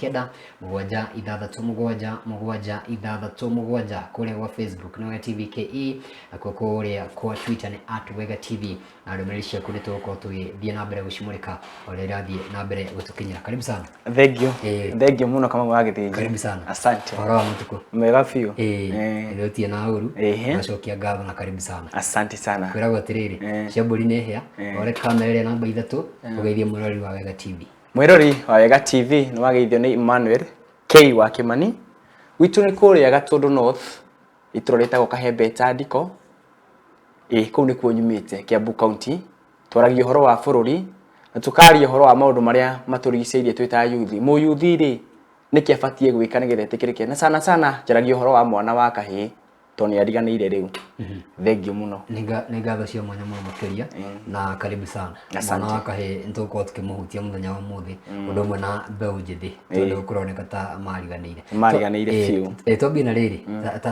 9 7 6 7 6 7. Kũrĩa gwa Facebook nĩ Wega TV KE, nakuo kũrĩa kwa Twitter nĩ @WegaTV, na ndũmĩrĩri ciaku nĩ tũgũkorwo tũgĩthiĩ na mbere gũcimũrĩka o ũrĩa irathiĩ na mbere gũtũkinyĩra. Karibu sana. Thank you. Thank you muno, Kamau wa Gĩthĩnji. Karibu sana. Asante. Ũhoro wa matukũ? Mwega biũ. Ĩĩ, na ũru. Ngacokia ngatho na karibu sana. Asante sana. Kwĩragwo atĩrĩrĩ, cia mbũri nĩ hĩa. Ore kamera ĩrĩa namba 3, ũgeithie mũrori wa Wega TV. Mwĩrori wa Wega TV, nĩ wageithio nĩ Emmanuel K wa Kĩmani. Gwitũ nĩ kũrĩa Gatũndũ North, itũra rĩtagwo Kahembe Tandiko. Ĩĩ, kũu nĩkuo nyumĩte, Kiambu County. Twaragia ũhoro wa bũrũri na tũkaria ũhoro wa maũndũ marĩa matũrigicĩirie twĩ ta yuthi. Mũyuthi rĩ, nĩkĩ abatiĩ gwĩka nĩgetha etĩkĩrĩke? Na sana sana njaragia ũhoro wa mwana wa kahĩĩ tondũ nĩ ariganĩire rĩu. Thengiũ mũno. Nĩ ngatho cia mwanya mũno makĩria na karibu sana. Asante. Mwana wa kahĩĩ nĩ tũgũkorwo tũkĩmũhutia mũthenya wa ũmũthĩ, ũndũ ũmwe na mbeũ njĩthĩ, tondũ kũroneka ta mariganĩire. Mariganĩire biũ. Twambie na rĩrĩ,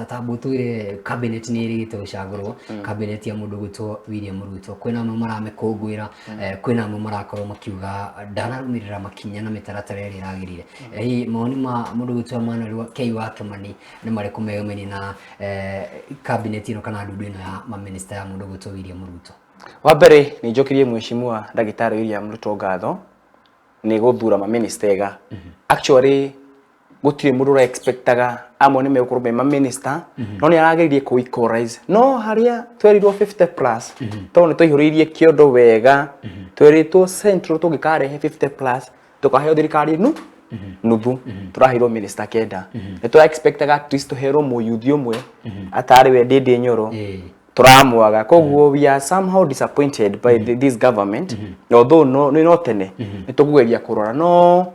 ta mbũtũ cabinet nĩ ĩrĩgĩte gũcagũrwo, cabinet ya mũndũ ũgwĩtwo William Ruto. Kwĩna amwe maramĩkũngũĩra, kwĩna amwe marakorwo makiuga ndanarũmĩrĩra makinya na mĩtaratara ĩrĩa ĩragĩrĩire. Hihi mawoni ma mũndũ ũgwĩtwo Emmanuel K wa Kĩmani nĩ marĩkũ meyumĩrie na cabinet ĩno kana ndundu ĩno ya maminista ya mũndũ ũgwĩtwo William Ruto? Wa mbere nĩ njokerie Mheshimiwa Ndagĩtarĩ William Ruto ngatho nĩ gũthura maminista ega. Actually, gũtirĩ mũndũ ũra expectaga amwe nĩ megũkorwo me maminista, no nĩ arageririe kũ equalize. No harĩa twerirwo 50 plus, tondũ nĩ twaihũrĩirie kĩondo wega, twerĩtwo Central tũngĩkarehe 50 plus tũkaheo thirikari nuthu, tũraheirwo minista 9. Nĩ tũra expectaga at least tũherwo mũyuthi ũmwe atarĩ we Ndindi Nyoro. Tũramwaga, koguo we are somehow disappointed by this government, although no nĩ no tene nĩ tũkũgeria kũrora. No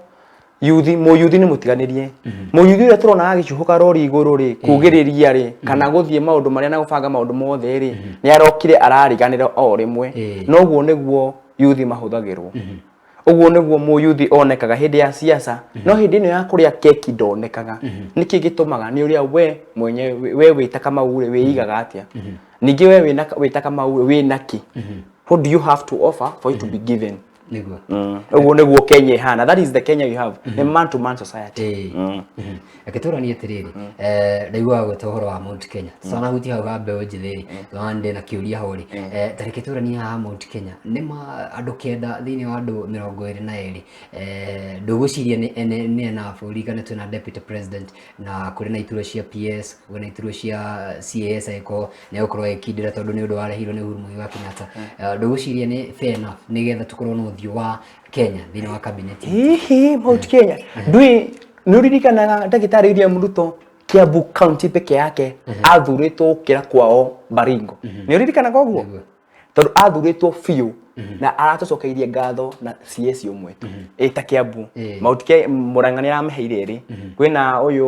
yuthi, mũyuthi nĩ mũtiganĩrie. Mũyuthi ũrĩa tũrona agĩcuhũka rori igũrũ rĩ, kugĩrĩria rĩ, kana gũthiĩ maũndũ marĩa na gũbanga maũndũ mothe rĩ, nĩ arokire arariganĩra o rĩmwe. No ũguo nĩguo yuthi mahũthagĩrwo, ũguo nĩguo mũyuthi onekaga hĩndĩ ya siasa, no hĩndĩ ĩno ya kũrĩa keki ndonekaga. Nĩkĩ gĩtũmaga? Nĩ ũrĩa we mwenye we wĩta Kamau rĩ, wĩigaga atĩa? Ningĩ we wĩta Kamau rĩ, wĩna kĩ? What do you have to offer for you to be given? Nĩguo. Ũguo nĩguo Kenya ĩhana. That is the Kenya you have, the man to man society. Reke tũranie atĩrĩrĩ, ndaiguaga gwĩta ũhoro wa Mount Kenya, tutanahutia hau ha mbeũ njĩthĩ rĩ, tondũ ndĩ na kĩũria ho rĩ, ta reke tũranie haha Mount Kenya. Nĩ ma andũ 9 thĩinĩ wa andũ 22, ndũgwĩciria nĩ enough? Ũririkane twĩna deputy president na kũrĩ na iturwa cia PS, kwĩna iturwa cia CAS, angĩkorwo nĩ egũkorwo agĩkindĩra, tondũ nĩ ũndũ warehirwo nĩ Uhuru Muigai wa Kenyatta. Ndũgwĩciria nĩ fair enough nĩgetha tũkorwo na ũthiũ wa Kenya thĩinĩ wa cabinet? Hihi Mount Kenya ndui, nĩ ũririkanaga Ndagĩtarĩ William Ruto, Kiambu County peke yake athurĩtwo gũkĩra kwao Baringo? Nĩ ũririkanaga ũguo? Nĩguo. Tondũ athurĩtwo biũ na aratũcokeirie ngatho na CS ũmwe tu ĩ ta Kiambu. Mount Kenya, Murang'a nĩ aramĩheire ĩrĩ. Kwĩna ũyũ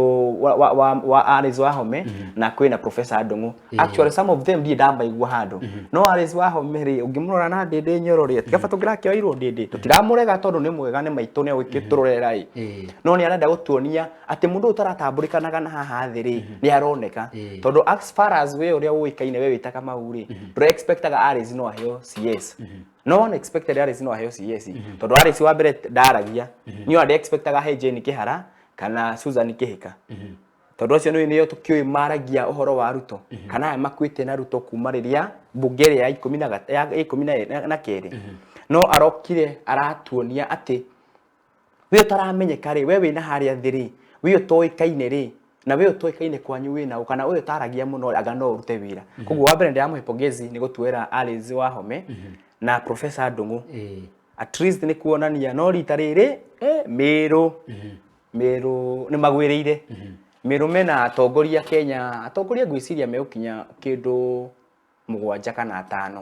wa Alice Wahome na kwĩna Professor Ndung'u. Actually, some of them ndirĩ ndamaigua handũ, no Alice Wahome rĩ, ũngĩmũrora na Ndindi Nyoro rĩ, tiga bata ũngĩrakĩoirwo Ndindi. Tũtiramũrega tondũ nĩ mwega, nĩ maitũ, nĩ agĩtũrorera ĩ, no nĩ arenda gũtuonia atĩ mũndũ ũyũ ũtaratambũrĩkanaga na haha thĩ rĩ, nĩ aroneka. Tondũ as far as we ũrĩa ũĩkaine, we wĩta Kamau rĩ, ndũra expectaga Alice no aheo CS. No one expected Alice no aheo CS, tondũ Alice wa mbere ndaragia. Niĩ ona expectaga he Jane Kihara kana Susan Kihika, tondũ acio nĩ nĩo tũkĩũĩ maragia ũhoro wa Ruto, kana aya makuĩte na Ruto kuma rĩrĩa mbunge ĩrĩa ya 12, ya 12. No arokire aratuonia atĩ we ũtaramenyeka rĩ, we wĩna harĩa thĩ rĩ, we ũtoĩkaine rĩ, na we ũtoĩkaine kwanyu wĩna ũ, kana ũyũ ũtaragia mũno, anga no ũrute wĩra. Koguo wa mbere ndĩramũhe pongezi nĩ gũtuĩra Alice Wahome na Professor Ndung'u. At least nĩ kuonania. No rita rĩrĩ, Mĩrũ, Mĩrũ nĩ magwĩrĩire. Mĩrũ mena atongoria Kenya, atongoria ngwĩciria megũkinya kĩndũ 7 kana 5,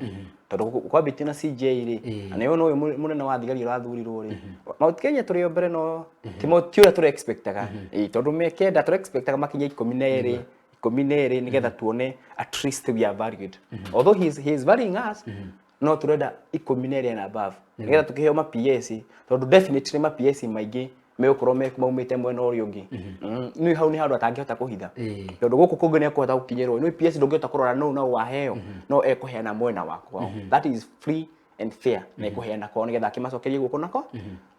tondũ kwambĩtie na CJ rĩ, na nĩwe ũyũ mũnene wa thigari ũrathurirwo rĩ. Mount Kenya tũrĩ o mbere, no ti ũrĩa tũrĩ expectaga. Tondũ me 9, tũrĩ expectaga makinye 12, 12, nĩgetha tuone at least we are valued. Although he is valuing us, no turenda 12 and above nĩgetha tũkĩheo ma PS, tondũ definitely ma PS maingĩ megũkorwo maumĩte mwena ũrĩa ũngĩ. Nĩ hau nĩ handũ atangĩhota kũhitha, tondũ gũkũ kũngĩ nĩ ekũhota gũkinyĩrwo. Nĩ PS ndũngĩhota kũrora no waheo, no ekũheana mwena wa kwao. That is free And fair na ĩkũheana kwao nĩgetha akĩmacokerie guoko nako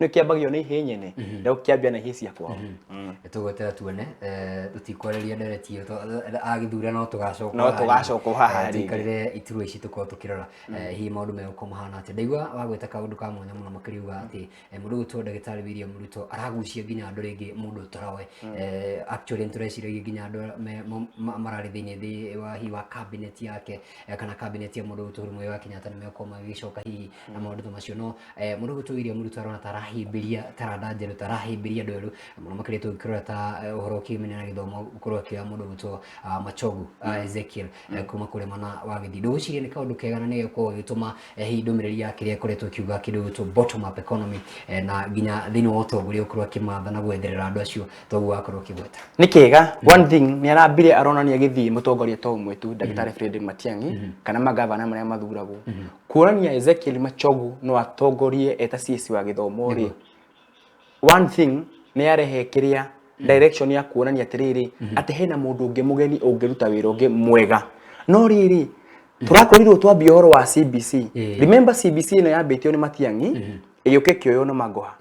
nĩ kĩambagio nĩ ihĩ nyene rĩu kĩambia na ihĩ cia kwao. Tũgwetera tuone, tũtikwarĩria ndereti ĩyo agĩthura no tũgacoka No tũgacoka haha rĩngĩ. Tũikarĩre iturwa ici tũkorwo tũkĩrora hihi maũndũ megũkorwo mahana atĩa. Ndaigua wagweta kaũndũ ka mwanya mũno makĩria uga atĩ mũndũ ũgwĩtwo ndagĩtarĩ William Ruto aragucia nginya andũ rĩngĩ mũndũ ũtaroĩ. Actually nĩtũreciragia nginya andũ mararĩ thĩinĩ thĩ wa hihi wa cabinet yake kana cabinet ya mũndũ ũgwĩtwo Uhuru Muigai wa Kenyatta nĩ megũkorwo magĩgĩcoka hihi na maũndũ ta macio, no mũndũ ũgwĩtwo William Ruto arona ta arahĩmbĩria taranda njerũ, ta arahĩmbĩria andũ erũ mũno makĩria tũngĩkĩrora ta ũhoro ũkĩumania na gĩthomo gũkorwo akĩoya mũndũ ũgwĩtwo Machogu Ezekiel kuma kũrĩa mwena wa Gĩthii. Ndũgwĩciria nĩ kaũndũ kega na nĩ gagũkorwo gagĩtũma hihi ndũmĩrĩri ya kĩrĩa ĩkoretwo ĩkiuga kĩndũ gĩgwĩtwo bottom up economy na nginya thĩinĩ wa ũtongoria ũkorwo akĩmatha na gwetherera andũ acio toguo wakorwo ũkĩgweta? Nĩ kĩega. One thing nĩ arambire aronania gĩthiĩ mũtongoria to ũmwe tu, ndagĩtarĩ Frederick Matiang'i kana magavana marĩa mathuragwo, kuonania Ezekiel Machogu no atongorie eta CS wa gĩthomo rĩ. One thing nĩ arehe kĩrĩa direction ya kuonania atĩrĩrĩ atĩ hena mũndũ ũngĩ mũgeni ũngĩruta wĩra ũngĩ mwega, no rĩrĩ tũrakorirwo twambia ũhoro wa CBC. Remember, CBC ĩno yambĩtio nĩ Matiang'i, ĩgĩũka ĩkĩoywo nĩ Magoha.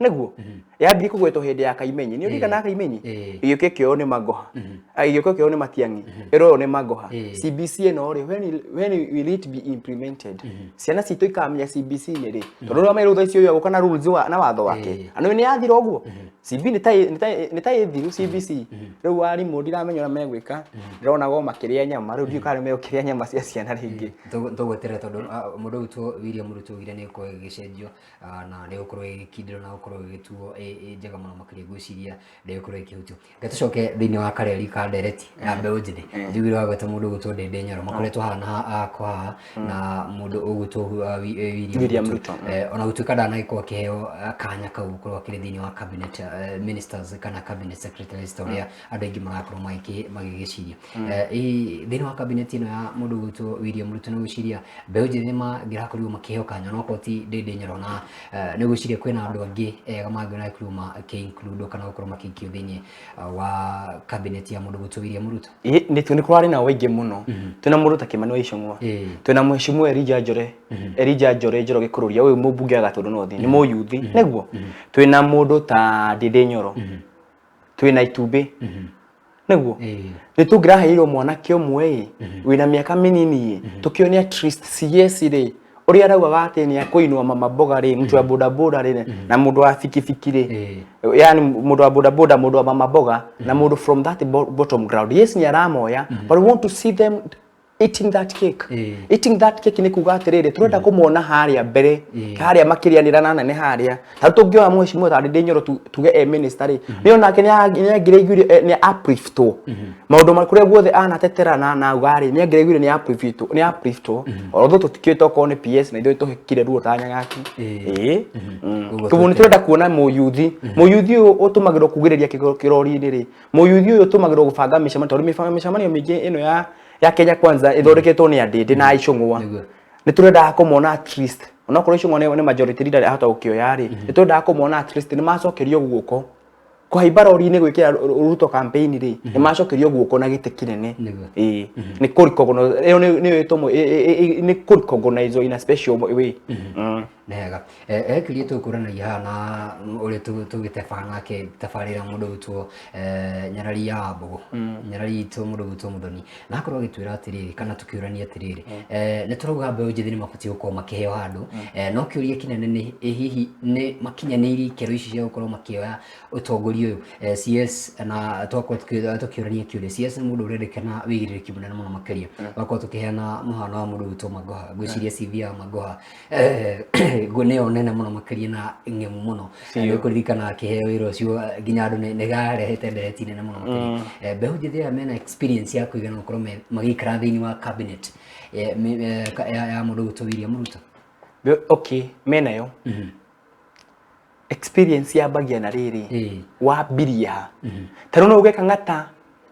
Nĩguo yambirie kũgwetwo hĩndĩ ya Kaimenyi, nĩ ũririkanaga Kaimenyi? Ĩgĩũka ĩkĩoywo nĩ Magoha. Ah, ĩgĩũka ĩkĩoywo nĩ Matiang'i, ĩroywo nĩ Magoha. CBC ĩno rĩ, when will it be implemented? Ciana citũ ikamenya CBC nĩ rĩ? Tondũ rĩrĩa mairwo thaa ici ũyũ agũka na rules na watho wake. Ano nĩ yathira ũguo CB nĩ ta ĩthiru CBC. Rĩu arimũ ndiramenya ũrĩa megwĩka, ndĩrona go makĩrĩa nyama rĩu, ndiũĩ kana megũkĩrĩa nyama cia ciana rĩngĩ. Tũgweterera tondũ mũndũ ũgwĩtwo William Ruto augire nĩ ĩgũkorwo ĩgĩcenjio na nĩ ĩgũkorwo ĩgĩkindĩrwo na gũkorwo ĩgĩtuo ĩ njega mũno makĩria. Ngwĩciria ndĩgũkorwo ĩkĩhutio. Reke tũcoke thĩinĩ wa kareri ka ndereti ya mbeũ njĩthĩ. Njiguire wagweta mũndũ ũgwĩtwo Ndĩndĩ Nyoro, makoretwo haha na hakwa haha na mũndũ ũgwĩtwo William William Ruto. Ruto. Ona gũtuĩka ndanagĩkorwo akĩheo kanya kau gũkorwo akĩrĩ thĩinĩ wa cabinet ministers kana cabinet secretaries ta ũrĩa andũ aingĩ marakorwo magĩgĩciria. Thĩinĩ wa cabinet ĩno ya mũndũ ũgwĩtwo William Ruto, nĩ gwĩciria mbeũ njĩthĩ nĩ mangĩrakorirwo makĩheo kanya, onokorwo ti Ndĩndĩ Nyoro, na nĩ gwĩciria kwĩna andũ angĩ ega mangĩrakorirwo makĩ include kana gũkorwo makĩikio thĩinĩ wa cabinet ya mũndũ ũgwĩtwo William Ruto? Ĩ, nĩ kũrarĩ nao aingĩ mũno. Twĩna mũndũ ta Kimani wa Ichung'wa, twĩna mheshimiwa Elijah Njore, Elijah Njore Njoroge Kũrũria, ũyũ mũmbunge wa Gatũndũ North, nĩ mũyuthi nĩguo. Twĩna mũndũ ta Ndĩndĩ Nyoro, twĩna Itumbĩ nĩguo. Nĩ tũngĩraheirwo mwanake ũmwe ĩ wĩna mĩaka mĩnini ĩ tũkĩone at least CS rĩ, ũrĩa araugaga atĩ nĩ akũinua mama mboga rĩ, mtu wa bodaboda rĩ, na mũndũ wa bikibiki rĩ, yani mũndũ wa bodaboda, mũndũ wa mama mboga na mũndũ from that bottom ground. Yes, nĩ aramoya, but we want to see them eating that cake. Eating that cake nĩ kuga atĩrĩrĩ, tũrenda kũmona harĩa mbere, harĩa makĩrĩanĩra na nene harĩa. Ta rĩu tũngĩoya mheshimiwa ta Ndindi Nyoro tuge e minister rĩ, nĩ onake nĩ angĩraiguire nĩ upliftwo maũndũ ma kũrĩa guothe anatetera na auga rĩ, nĩ angĩraiguire nĩ upliftwo, although tũtikĩũĩ tokorwo nĩ PS na ithuĩ tũhĩkire ruo ta Nyagaki. Ĩĩ. Koguo Koguo nĩ tũrenda kuona mũyuthi ũyũ ũtũmagĩrwo kugĩrĩria kĩrori-inĩ rĩ, mũyuthi ũyũ ũtũmagĩrwo gũbanga mĩcemanio, tondũ mĩcemanio mĩingĩ ĩno ya Kenya Kwanza ĩthondeketwo nĩ Andĩndĩ na Icũng'wa. Nĩ tũrendaga kũmona at least, onokorwo Icũng'wa nĩ majority leader ahota gũkĩoya rĩ, nĩ tũrendaga kũmona at least nĩ macokerio guoko kũhaimba rori-inĩ gwĩkĩra Ruto campaign rĩ, nĩ macokerio guoko na gĩtĩ kĩnene. Ĩĩ, nĩ kũ recognize ĩyo nĩyo ĩtũmwo nĩ kũ recognize in a special way. Nĩ hega. He kĩũria tũkũranagia haha na ũrĩa tũgĩteba nake tabarĩra, mũndũ ũgwĩtwo Nyarari ya Wambũgũ, Nyarari itũ, mũndũ ũgwĩtwo Mũthoni, na akorwo agĩtwĩra atĩrĩrĩ kana tũkĩũrania atĩrĩrĩ, nĩ tũrauga mbeũ njĩthĩ nĩ mabatiĩ gũkorwo makĩheo handũ, no kĩũria kĩnene nĩ ĩ hihi nĩ makinyanĩirie ikĩro ici cia gũkorwo makĩoya ũtongoria ũyũ? CS na twakorwo tũkĩũrania kĩũria, CS nĩ mũndũ ũrendekana wĩigĩrĩrĩki mũnene mũno makĩria. Twakorwo tũkĩheana mũhano wa mũndũ ũgwĩtwo Magoha, ngwĩciria CV ya Magoha nĩyo nene mũno makĩria na ng'emu mũno. Nĩ kũririkana akĩheo wĩra ũcio, nginya andũ nĩ yarehete ndereti nene mũno makĩria. Mbeũ njĩthĩ aya mena experience ya kũigana gũkorwo magĩikara thĩinĩ wa cabinet ya mũndũ ũgwĩtwo William Ruto? Okay, menayo experience yambagia na rĩrĩ, wambirie ha? Ta rĩu no uge Kang'ata,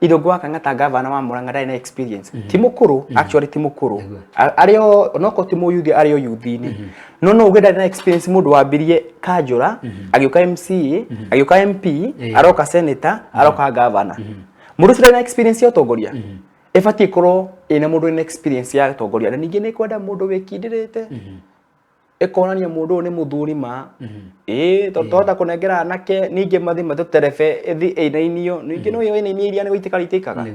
Irũngũ wa Kang'ata, gavana wa Murang'a, ndarĩ na experience? Ti mũkũrũ, actually ti mũkũrũ. Arĩ o onokorwo ti mũyuthi, arĩ o yuthi-inĩ, no uge ndarĩ na experience? Mũndũ wambirie kanjũra, agĩũka MCA, agĩũka MP, aroka senator, aroka gavana, mũndũ ũcio ndarĩ na experience ya ũtongoria. Ĩbatiĩ ĩkorwo ĩna mũndũ wĩna experience ya ũtongoria, na ningĩ nĩ kwenda mũndũ wĩkindĩrĩte. Ĩkonania mũndũ ũyũ nĩ mũthuri ma. Ĩĩ, tondũ twahota kũnengera anake ningĩ mathi matũterebe ĩthi ĩinainio, ningĩ no ĩinainie iria nĩ gũitĩka rĩitĩkaga.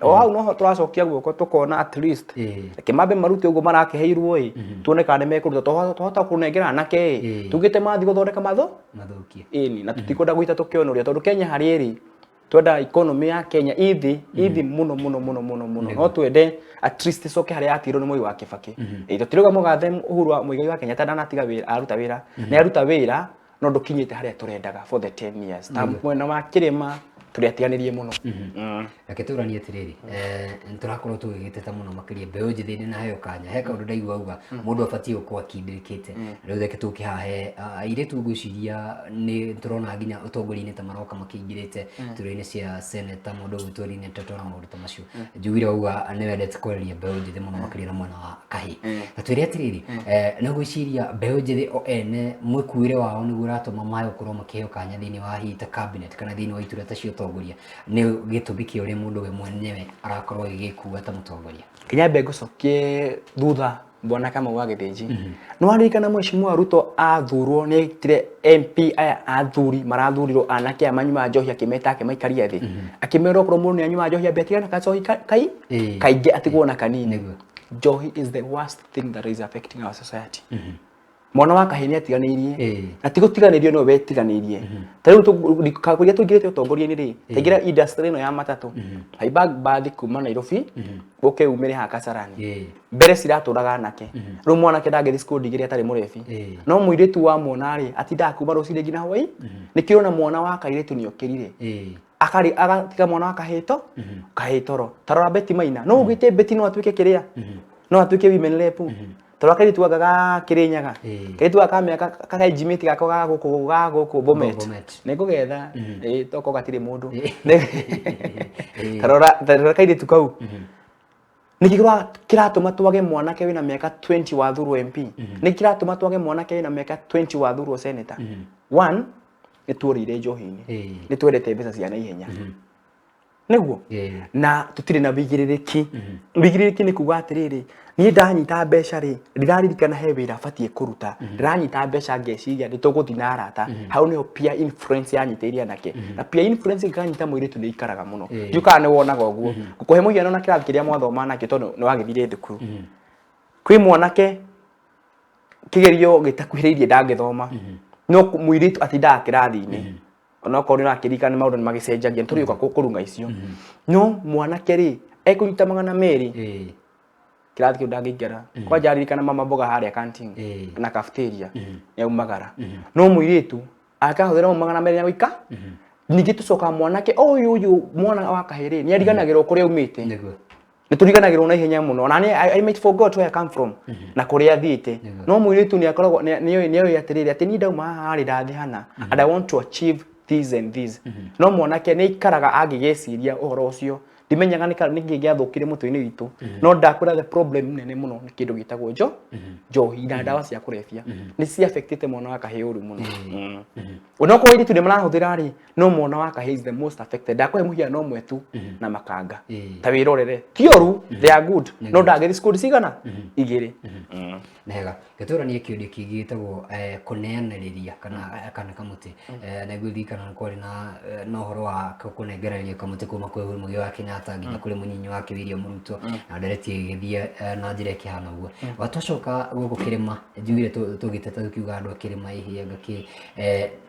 O hau noho tũracokia guoko tũkona at least reke mambe marute ũguo marakĩheirwo ĩ, tuone kana nĩ mekũruta. Twahota kũnengera anake ĩ, tugĩte mathiĩ gũthondeka matho mathũkie. Ĩni, na tũtikwenda gũita tũkĩonoria tondũ Kenya harĩa ĩrĩ twenda economy ya Kenya ithi ithi muno muno muno muno muno no twende at least icoke harĩa yatigirwo nĩ Mwai wa Kibaki. Ĩ, tũtirauga mũgathe Uhuru wa Muigai wa Kenyatta ndanatiga wĩra, aruta wĩra, nĩ aruta wĩra no ndũkinyĩte harĩa tũrendaga for the 10 years. Ta mwena wa kĩrĩma tũrĩatiganĩrie mũno. Reke tũranie atĩrĩrĩ, nĩ tũrakorwo tũgĩgĩteta mũno makĩria mbeũ njĩthĩ ndĩ naheo kanya. He kaũndũ ndaigua auga mũndũ abatiĩ gũkorwo akindĩrĩkĩte. Rĩu reke tũke haha he airĩtu, ngwĩciria nĩ tũrona nginya ũtongoria-inĩ ta maroka makĩingĩrĩte iturwa-inĩ cia seneta, mũndũ ũgwĩtwo Line Toto na maũndũ ta macio. Njugire wauga nĩ wendete kwarĩria mbeũ njĩthĩ mũno makĩria na mwena wa kahĩĩ. Na twĩre atĩrĩrĩ, nĩ ngwĩciria mbeũ njĩthĩ o ene mwĩkuĩre wao nĩguo ũratũma maya gũkorwo makĩheo kanya thĩinĩ wa hihi ta cabinet kana thĩinĩ wa iturwa ta cia ũtongoria, nĩ gĩtũmi kĩa ũrĩa mũndũ we mwenyewe arakorwo agĩgĩkua ta mũtongoria. Kinya ngũcokie thutha, bwana Kamau wa Gĩthĩnji. Nĩ waririkana Mheshimiwa Ruto athurwo nĩ etire MP aya athuri marathurirwo anake aya manyuaga njohi, akĩmeta, akĩmaikaria thĩ, akĩmera okorwo mũndũ nĩ anyuaga njohi ambe atigane na kacohi kai kaingĩ, atigwo na kanini. Njohi is the worst thing that is affecting our society. Mwana wa kahĩĩ nĩ atiganĩirie, na ti gũtiganĩrio, nĩwe wetiganĩirie. Ta rĩu kũrĩa tũingĩrĩte ũtongoria-inĩ rĩ, taingĩra industry ĩno ya matatũ, haimba mbathi kuma Nairobi ũke umĩre haha Kasarani. Mbere ciratũraga anake, rĩu mwanake ndangĩthiĩ cukuru igĩrĩ atarĩ mũrebi. No mũirĩtu wa mwana rĩ, atindaga kuma rũcinĩ nginya hwaĩ. Nĩkĩo ũrona mwana wa kairĩtu nĩ okĩrire akarĩ agatiga mwana wa kahĩĩ to kahĩĩ toro. Tarora Betty Maina, no ugĩte Betty no atuĩke kĩrĩa, no atuĩke women rep. Tarora kairĩtu gaka ga Kĩrĩnyaga, kairĩtu gaka ka mĩaka kakainjimĩti gako ga gũkũ Bomet. Bomet. Nĩ ngũgetha ĩĩ, toko gatirĩ mũndũ. Tarora kairĩtu kau. Nĩkĩ kĩratũma twage mwanake wĩna mĩaka 20 wathurwo MP? Nĩkĩ kĩratũma twage mwanake wĩna mĩaka 20 wathurwo senator? One, nĩ tuorĩire njohi-inĩ. Nĩ twendete mbeca cia naihenya nĩguo, na tũtirĩ na wĩigĩrĩrĩki. Wĩigĩrĩrĩki nĩ kuga atĩrĩrĩ, niĩ ndanyita mbeca rĩ, ndiraririkana he wĩra batiĩ kũruta. Ndĩranyita mbeca ngeciria nĩ tũgũthiĩ na arata. Hau nĩho peer influence yanyitĩire anake, na peer influence ĩngĩkanyita mũirĩtu nĩ ikaraga mũno. Ndiũĩ kana nĩ wonaga ũguo. Ngũkũhe mũhiano na kĩrathi kĩrĩa mwathoma nakĩo, tondũ nĩ wagĩthire thukuru. Kwĩ mwanake kĩgerio gĩtakuhĩrĩirie ndangĩthoma, no mũirĩtu atindaga kĩrathi-inĩ, onokorwo nĩ ũrakĩririkana maũndũ nĩ magĩcenjagia, nĩ tũrĩũka kũrung'a icio. No mwanake rĩ, ekũnyita 200, kĩrathi kĩu ndangĩingĩra. Kwanja aririkana mama mboga harĩa canteen na cafeteria nĩ aumagara, no mũirĩtu akahũthĩra mau 200 na gũika. Ningĩ tũcokaga mwanake ũyũ mwana wa kahĩĩ rĩ, nĩ ariganagĩrwo kũrĩa aumĩte. Nĩ tũriganagĩrwo na ihenya mũno, na niĩ I might forgot where I come from na kũrĩa thiĩte. No mũirĩtu nĩ akoragwo nĩ oĩ atĩrĩrĩ, atĩ niĩ ndauma haha rĩ, ndathiĩ hana and I want to achieve this and this. No mwanake nĩ aikaraga angĩgĩciria ũhoro ũcio. Ndimenyaga nĩkĩ gĩathũkire mũtwe-inĩ witũ, no ndakwĩra the problem nene mũno nĩ kĩndũ gĩtagwo njohi na ndawa cia kũrebia, nĩ ci affectĩte mwana wa kahĩĩ ũru mũno. Onokorwo airĩtu nĩ marahũthĩra rĩ, no mwana wa kahĩĩ is the most affected. Ndakũhe mũhiano ũmwe tu na makanga. Ta wĩrorere, ti oru, they are good, no ndangĩthiĩ cukuru cigana igĩrĩ. Nĩ hega gĩtũranie kĩũndũ kĩngĩ gĩtagwo kũneanĩrĩria kana kamũtĩ. Na ngwĩririkana nĩ kwarĩ na ũhoro wa kũnengereria kamũtĩ kuma kwĩ Uhuru Muigai wa Kenyatta nginya kũrĩ mũnyinyi wake William Ruto, na ndereti ĩgĩthiĩ na njĩra ĩkĩhana ũguo. Twacoka gũkũ kĩrĩma, njugire tũgĩteta tũkiuga andũ a kĩrĩma ĩhĩ anga kĩ,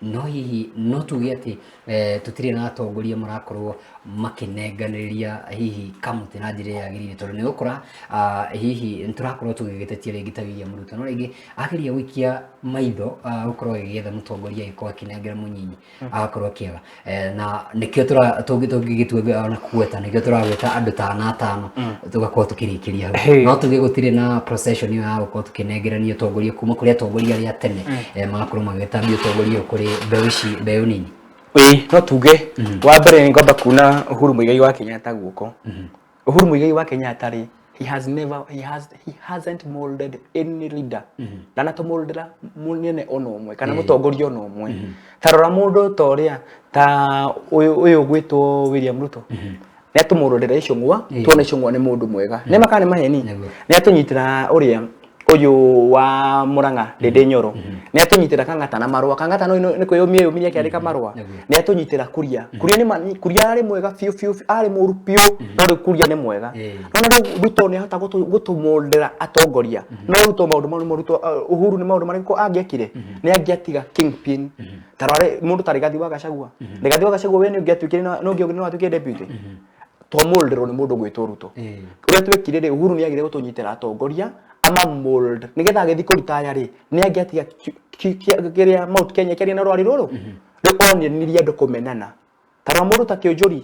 no hihi no tuge atĩ tũtirĩ na atongoria marakorwo makĩnenganĩrĩria hihi kamũtĩ na njĩra ĩrĩa yagĩrĩire, tondũ nĩ ũgũkora hihi nĩ tũrakorwo tũgĩgĩtetia rĩngĩ ta William Ruto, no rĩngĩ ageria gũikia maitho gũkorwo agĩgĩetha mũtongoria agĩkorwo akĩnengera mũnyinyi, agakorwo akĩaga. Na nĩkĩo tũngĩgĩtua ona kũgweta, nĩkĩo tũragweta andũ ta ana atano, tũgakorwo tũkĩrĩkĩria hau. No tuge gũtirĩ na procession ĩyo ya gũkorwo tũkĩnengerania ũtongoria kuma kũrĩ atongoria arĩa a tene, magakorwo magĩtambia ũtongoria ũyũ kũrĩ mbeũ ici, mbeũ nini. Ĩĩ, no tuge wa mbere nĩ ngwamba kuna Uhuru Muigai wa Kenyatta guoko. Uhuru Muigai wa Kenyatta rĩ, he has never he has he hasn't molded any leader. Ndanatũmoldera mũnene ona ũmwe kana mũtongoria ona ũmwe. Ta rora mũndũ ta ũrĩa ta ũyũ ũgwĩtwo William Ruto, nĩ atũmũrorera Icũng'wa, tuona Icũng'wa nĩ mũndũ mwega, nĩ makana nĩ maheni. Nĩ atũnyitĩra ũrĩa Ũyũ wa Murang'a, Ndĩndĩ Nyoro, nĩ atũnyitĩra Kang'ata na marũa. Kang'ata no nĩ kwĩyũmia yũmirie akĩandĩka marũa. Nĩ atũnyitĩra Kuria. Kuria nĩ Kuria arĩ mwega biũ biũ biũ, arĩ mũru biũ, no rĩu Kuria nĩ mwega. No rĩu Ruto nĩ ahota gũtũmũndĩra atongoria. No Ruto maũndũ mau nĩmo Ruto, Uhuru nĩ maũndũ marĩkũ angĩekire? Nĩ angĩatiga kingpin. Ta rora mũndũ ta Rigathi wa Gachagua. Rigathi wa Gachagua we nĩ ũngĩatuĩkire no ũngĩokire no atuĩke deputy. Twamũldĩrwo nĩ mũndũ gwĩtwo Ruto. Ũrĩa twekire rĩ, Uhuru nĩ agire gũtũnyitĩra atongoria ama mold nĩgetha agĩthiĩ kũritaya rĩ, nĩ angĩatiga kĩrĩa Mount Kenya kĩarĩ na rwari rũrũ. Rĩu onirie andũ kũmenana. Ta rora mũndũ ta Kĩũnjũri,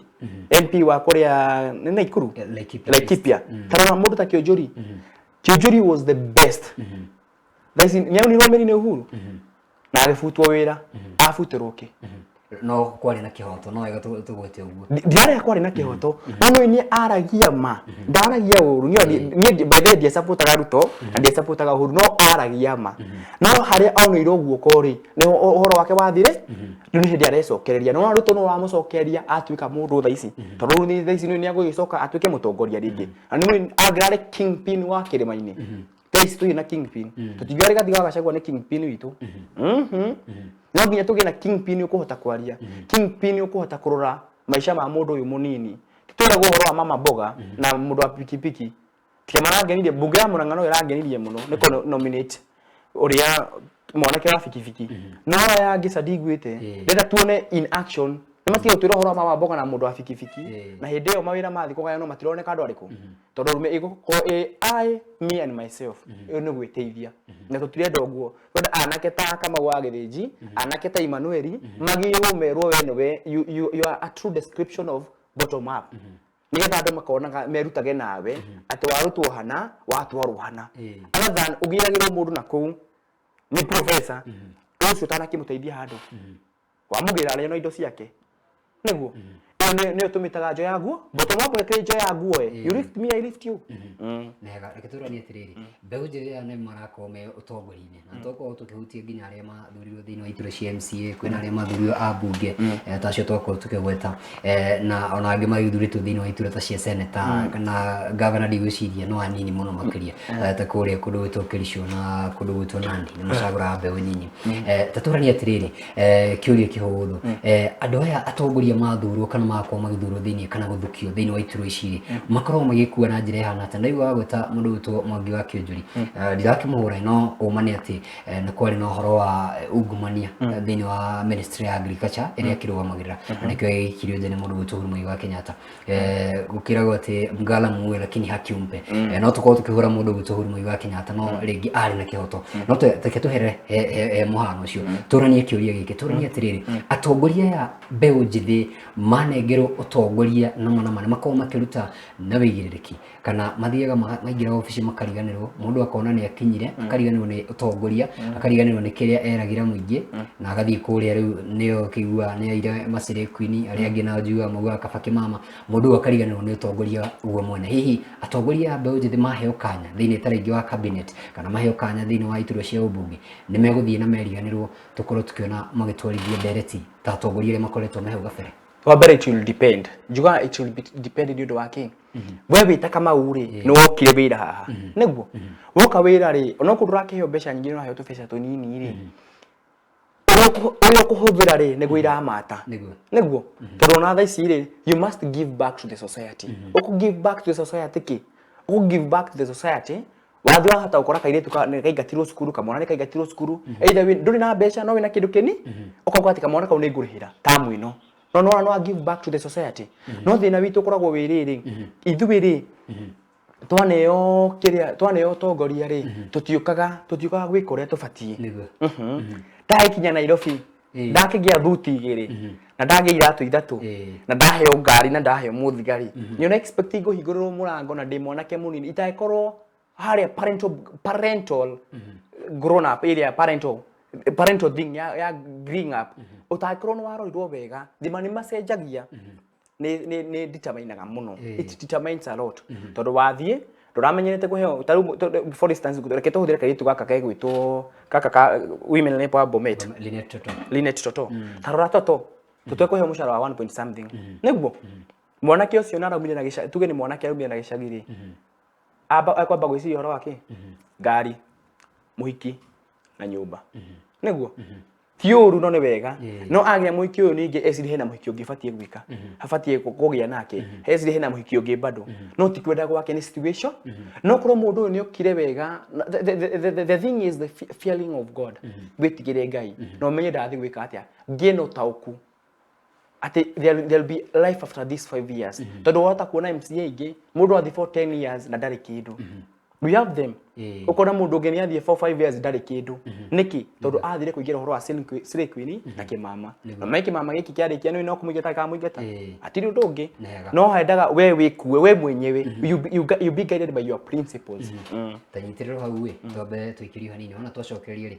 MP wa kũrĩa nĩ Naikuru, Laikipia. Laikipia. Ta rora mũndũ ta Kĩũnjũri. Kĩũnjũri was the best. Thaa ici nĩ aunirwo mĩri nĩ Uhuru na agĩbutwo wĩra. Abutirwo kĩ? No kwarĩ na kĩhoto, no wega tũgwete ũguo. Ndirarega kwarĩ na kĩhoto, no nĩ nĩ aragia ma, ndaragia ũru. Niĩ by the way ndiacapotaga Ruto na ndiacapotaga Uhuru, no aragia ma. No harĩa aunĩirwo guoko rĩ, nĩ ũhoro wake wathire. Rĩu nĩ hĩndĩ arecokereria. No Ruto no wamũcokeria atuĩka mũndũ thaa ici, tondũ rĩu thaa ici nĩ agũgĩcoka atuĩke mũtongoria rĩngĩ, na nĩ angĩrarĩ kingpin wa kĩrĩma-inĩ. Thaa ici tũgĩ na kingpin, tũtingiuga Rigathi wa Gachagua nĩ kingpin witũ. No nginya tũgĩe na kingpin ũkũhota kwaria, kingpin ũkũhota kũrora maica ma mũndũ ũyũ mũnini. Tũragwo ũhoro wa mama mboga na mũndũ wa pikipiki tiga marangenirie. Mbunge ya Murang'a no ĩrangenirie mũno nĩ kũ nominate ũrĩa mwanake wa bikibiki, no aya angĩ ca ndiguĩte. Ndĩrenda tuone in action. Nĩ matige gũtwĩra ũhoro wa mama mboga na mũndũ wa bikibiki, na hĩndĩ ĩyo mawĩra mathiĩ kũgayanwo matironeka andũ arĩkũ, tondũ rume ĩgũkorwo ĩ I, me and myself. Ĩyo nĩ gwĩteithia, na tũtirenda ũguo. Twenda anake ta Kamau wa Gĩthĩnji, anake ta Emmanuel magĩrwo merwo we nĩwe you are a true description of bottom up, nĩgetha andũ makonaga merutage nawe atĩ warutwo hana, watwarwo hana, other than ũgĩragĩrwo mũndũ na kũu nĩ professor ũcio ũtanakĩmũteithia handũ wamũgĩra arĩa na indo ciake. Nĩguo ĩyo nĩyo tũmĩtaga njoya nguo, bottom up. Ĩkĩrĩ njoya nguo ĩ, you lift me, I lift you. Nega, reke tũranie atĩrĩrĩ, mbeũ njĩthĩ aya nĩ marakorwo me ũtongoria-inĩ, na twakorwo tũkĩhutia nginya arĩa mathurirwo thĩinĩ wa iturwa cia MCA, kwĩna arĩa mathurirwo a mbunge, ta acio twakorwo tũkĩgweta, na ona angĩ magĩthurĩtwo thĩinĩ wa iturwa ta cia seneta kana gavana. Ndigwĩciria no anini mũno makĩria, ta kũrĩa kũndũ gwĩtwo Kericho na kũndũ gwĩtwo Nandi nĩ macagũraga mbeũ nyinyi. Ta tũranie atĩrĩrĩ, kĩũria kĩhũthũ, andũ aya atongoria mathurwo kana magakorwo magĩthurwo thĩinĩ kana gũthukio thĩinĩ wa iturwa ici rĩ, makoragwo magĩkua na njĩra ĩhana atĩa? Ndaigua wagweta mũndũ gwĩtwo Mwangi wa Kĩũnjũri. Ndirakĩmũhũra, no ũma nĩ atĩ nĩ kwarĩ na ũhoro wa ungumania thĩinĩ wa ministry ya agriculture ĩrĩa akĩrũgamagĩrĩra, na nĩkĩo gĩkirio nja nĩ mũndũ gwĩtwo Uhuru Muigai wa Kenyatta. Gũkĩragwo atĩ mgala muue lakini haki umpe. No tũkorwo tũkĩhũra mũndũ gwĩtwo Uhuru Muigai wa Kenyatta, no rĩngĩ arĩ na kĩhoto. No reke tũhere he mũhano ũcio, tũranie kĩũria gĩkĩ, tũranie atĩrĩrĩ, atongoria aya mbeũ njĩthĩ manengerwo ũtongoria nama nama nĩ makoragwo makĩruta na wĩigĩrĩrĩki, kana mathiaga maingĩra obici makariganĩrwo, mũndũ akona nĩ akinyire, akariganĩrwo nĩ ũtongoria, akariganĩrwo nĩ kĩrĩa eragĩra mũingĩ, na agathiĩ kũrĩa rĩu nĩo kĩigua nĩ aire macĩrĩ kwini arĩa angĩ nao njiguaga maugaga kaba kĩmama, mũndũ ũyũ akariganĩrwo nĩ ũtongoria guo mwene. Hihi atongoria a mbeũ njĩthĩ maheo kanya thĩinĩ ta rĩngĩ wa cabinet kana maheo kanya thĩinĩ wa iturwa cia ũmbunge, nĩ megũthiĩ na meriganĩrwo, tũkorwo tũkĩona magĩtwarithia ndereti ta atongoria arĩa makoretwo me hau gabere? Wa mbere, it will depend. Njugaga it will depend nĩ ũndũ wa kĩ? We wĩ ta Kamau rĩ, nĩ wokire wĩra haha, nĩguo woka wĩra rĩ, onokorwo ndũrakĩheo mbeca nyingĩ, nĩ ũraheo tũbeca tũnini rĩ, ũrĩa ũkũhũthĩra rĩ, nĩguo iramata. Nĩguo tondũ ona thaa ici rĩ, you must give back to the society. Ũkũ give back to the society kĩ? Ũkũ give back to the society wathiĩ wahota gũkora kairĩtu nĩ kaingatirwo cukuru, kamwana nĩ kaingatirwo cukuru, either ndũrĩ na mbeca no wĩna kĩndũ kĩni, ũkauga atĩ kamwana kau nĩ ngũrĩhĩra tamu ĩno, no no no give back to the society. No thĩna witũ ũkoragwo wĩ rĩrĩ, ithuĩ rĩ, twaneo kĩrĩa, twaneo ũtongoria rĩ, tũtiũkaga gwĩka ũrĩa tũbatiĩ. Ndagĩkinya Nairobi, ndakĩgĩa thuti igĩrĩ na ndagĩa iratũ ithatũ na ndaheo ngari na ndaheo mũthigari, nĩ ũra expect ngũhingũrĩrwo mũrango na ndĩ mwanake mũnini itangĩkorwo harĩa parental grown up area, parental thing ya growing up, ũtangĩkorwo nĩ warorirwo wega, thima nĩ macenjagia, nĩ determinaga mũno. It determines a lot, tondũ wathiĩ ndũramenyerete kũheo. Ta rĩu for instance, reke tũhũthĩre kairĩtu gaka gegwĩtwo gaka ka women rep wa Bomet. Linet Toto. Linet Toto. Ta rora Toto, tũtekũheo mũcara wa 1 point something, nĩguo mwanake ũcio na araumire na gĩcagi, tuge nĩ mwanake araumire na gĩcagi rĩ, amba ekwamba gwĩciria ũhoro wa kĩ? Ngari. Mũhiki na nyũmba nĩguo ti ũru, no nĩ wega. No agĩa mũhiki ũyũ, ningĩ ecirie hena mũhiki ũngĩ batiĩ gwĩka, abatiĩ kũgĩa nake, ecirie hena mũhiki ũngĩ bado, no ti kwenda gwake, nĩ situation. No korwo mũndũ ũyũ nĩ okire wega the thing is the fearing of God, wĩtigĩre Ngai na ũmenye ndathiĩ gwĩka atĩa, ngĩe na ũtaũku atĩ there'll be life after these 5 years, tondũ wahota kuona MCA ingĩ mũndũ athiĩ for 10 years na ndarĩ kĩndũ. We have them. Ũkona mũndũ ũngĩ nĩ athiĩ for 5 years, ndarĩ kĩndũ. Nĩkĩ? Tondũ athire kũingĩra ũhoro wa slay queen na kĩmama, na me kĩmama gĩkĩ kĩarĩkia nĩ no kũmũingata kamũingata. Hatirĩ ũndũ ũngĩ. Nĩ wega. No hendaga we wĩkue we mwenyewe, you be guided by your principles. Ta nyitĩrĩrwo hau ĩ, twambe tũikĩrio hanini, ona twacokeria rĩ,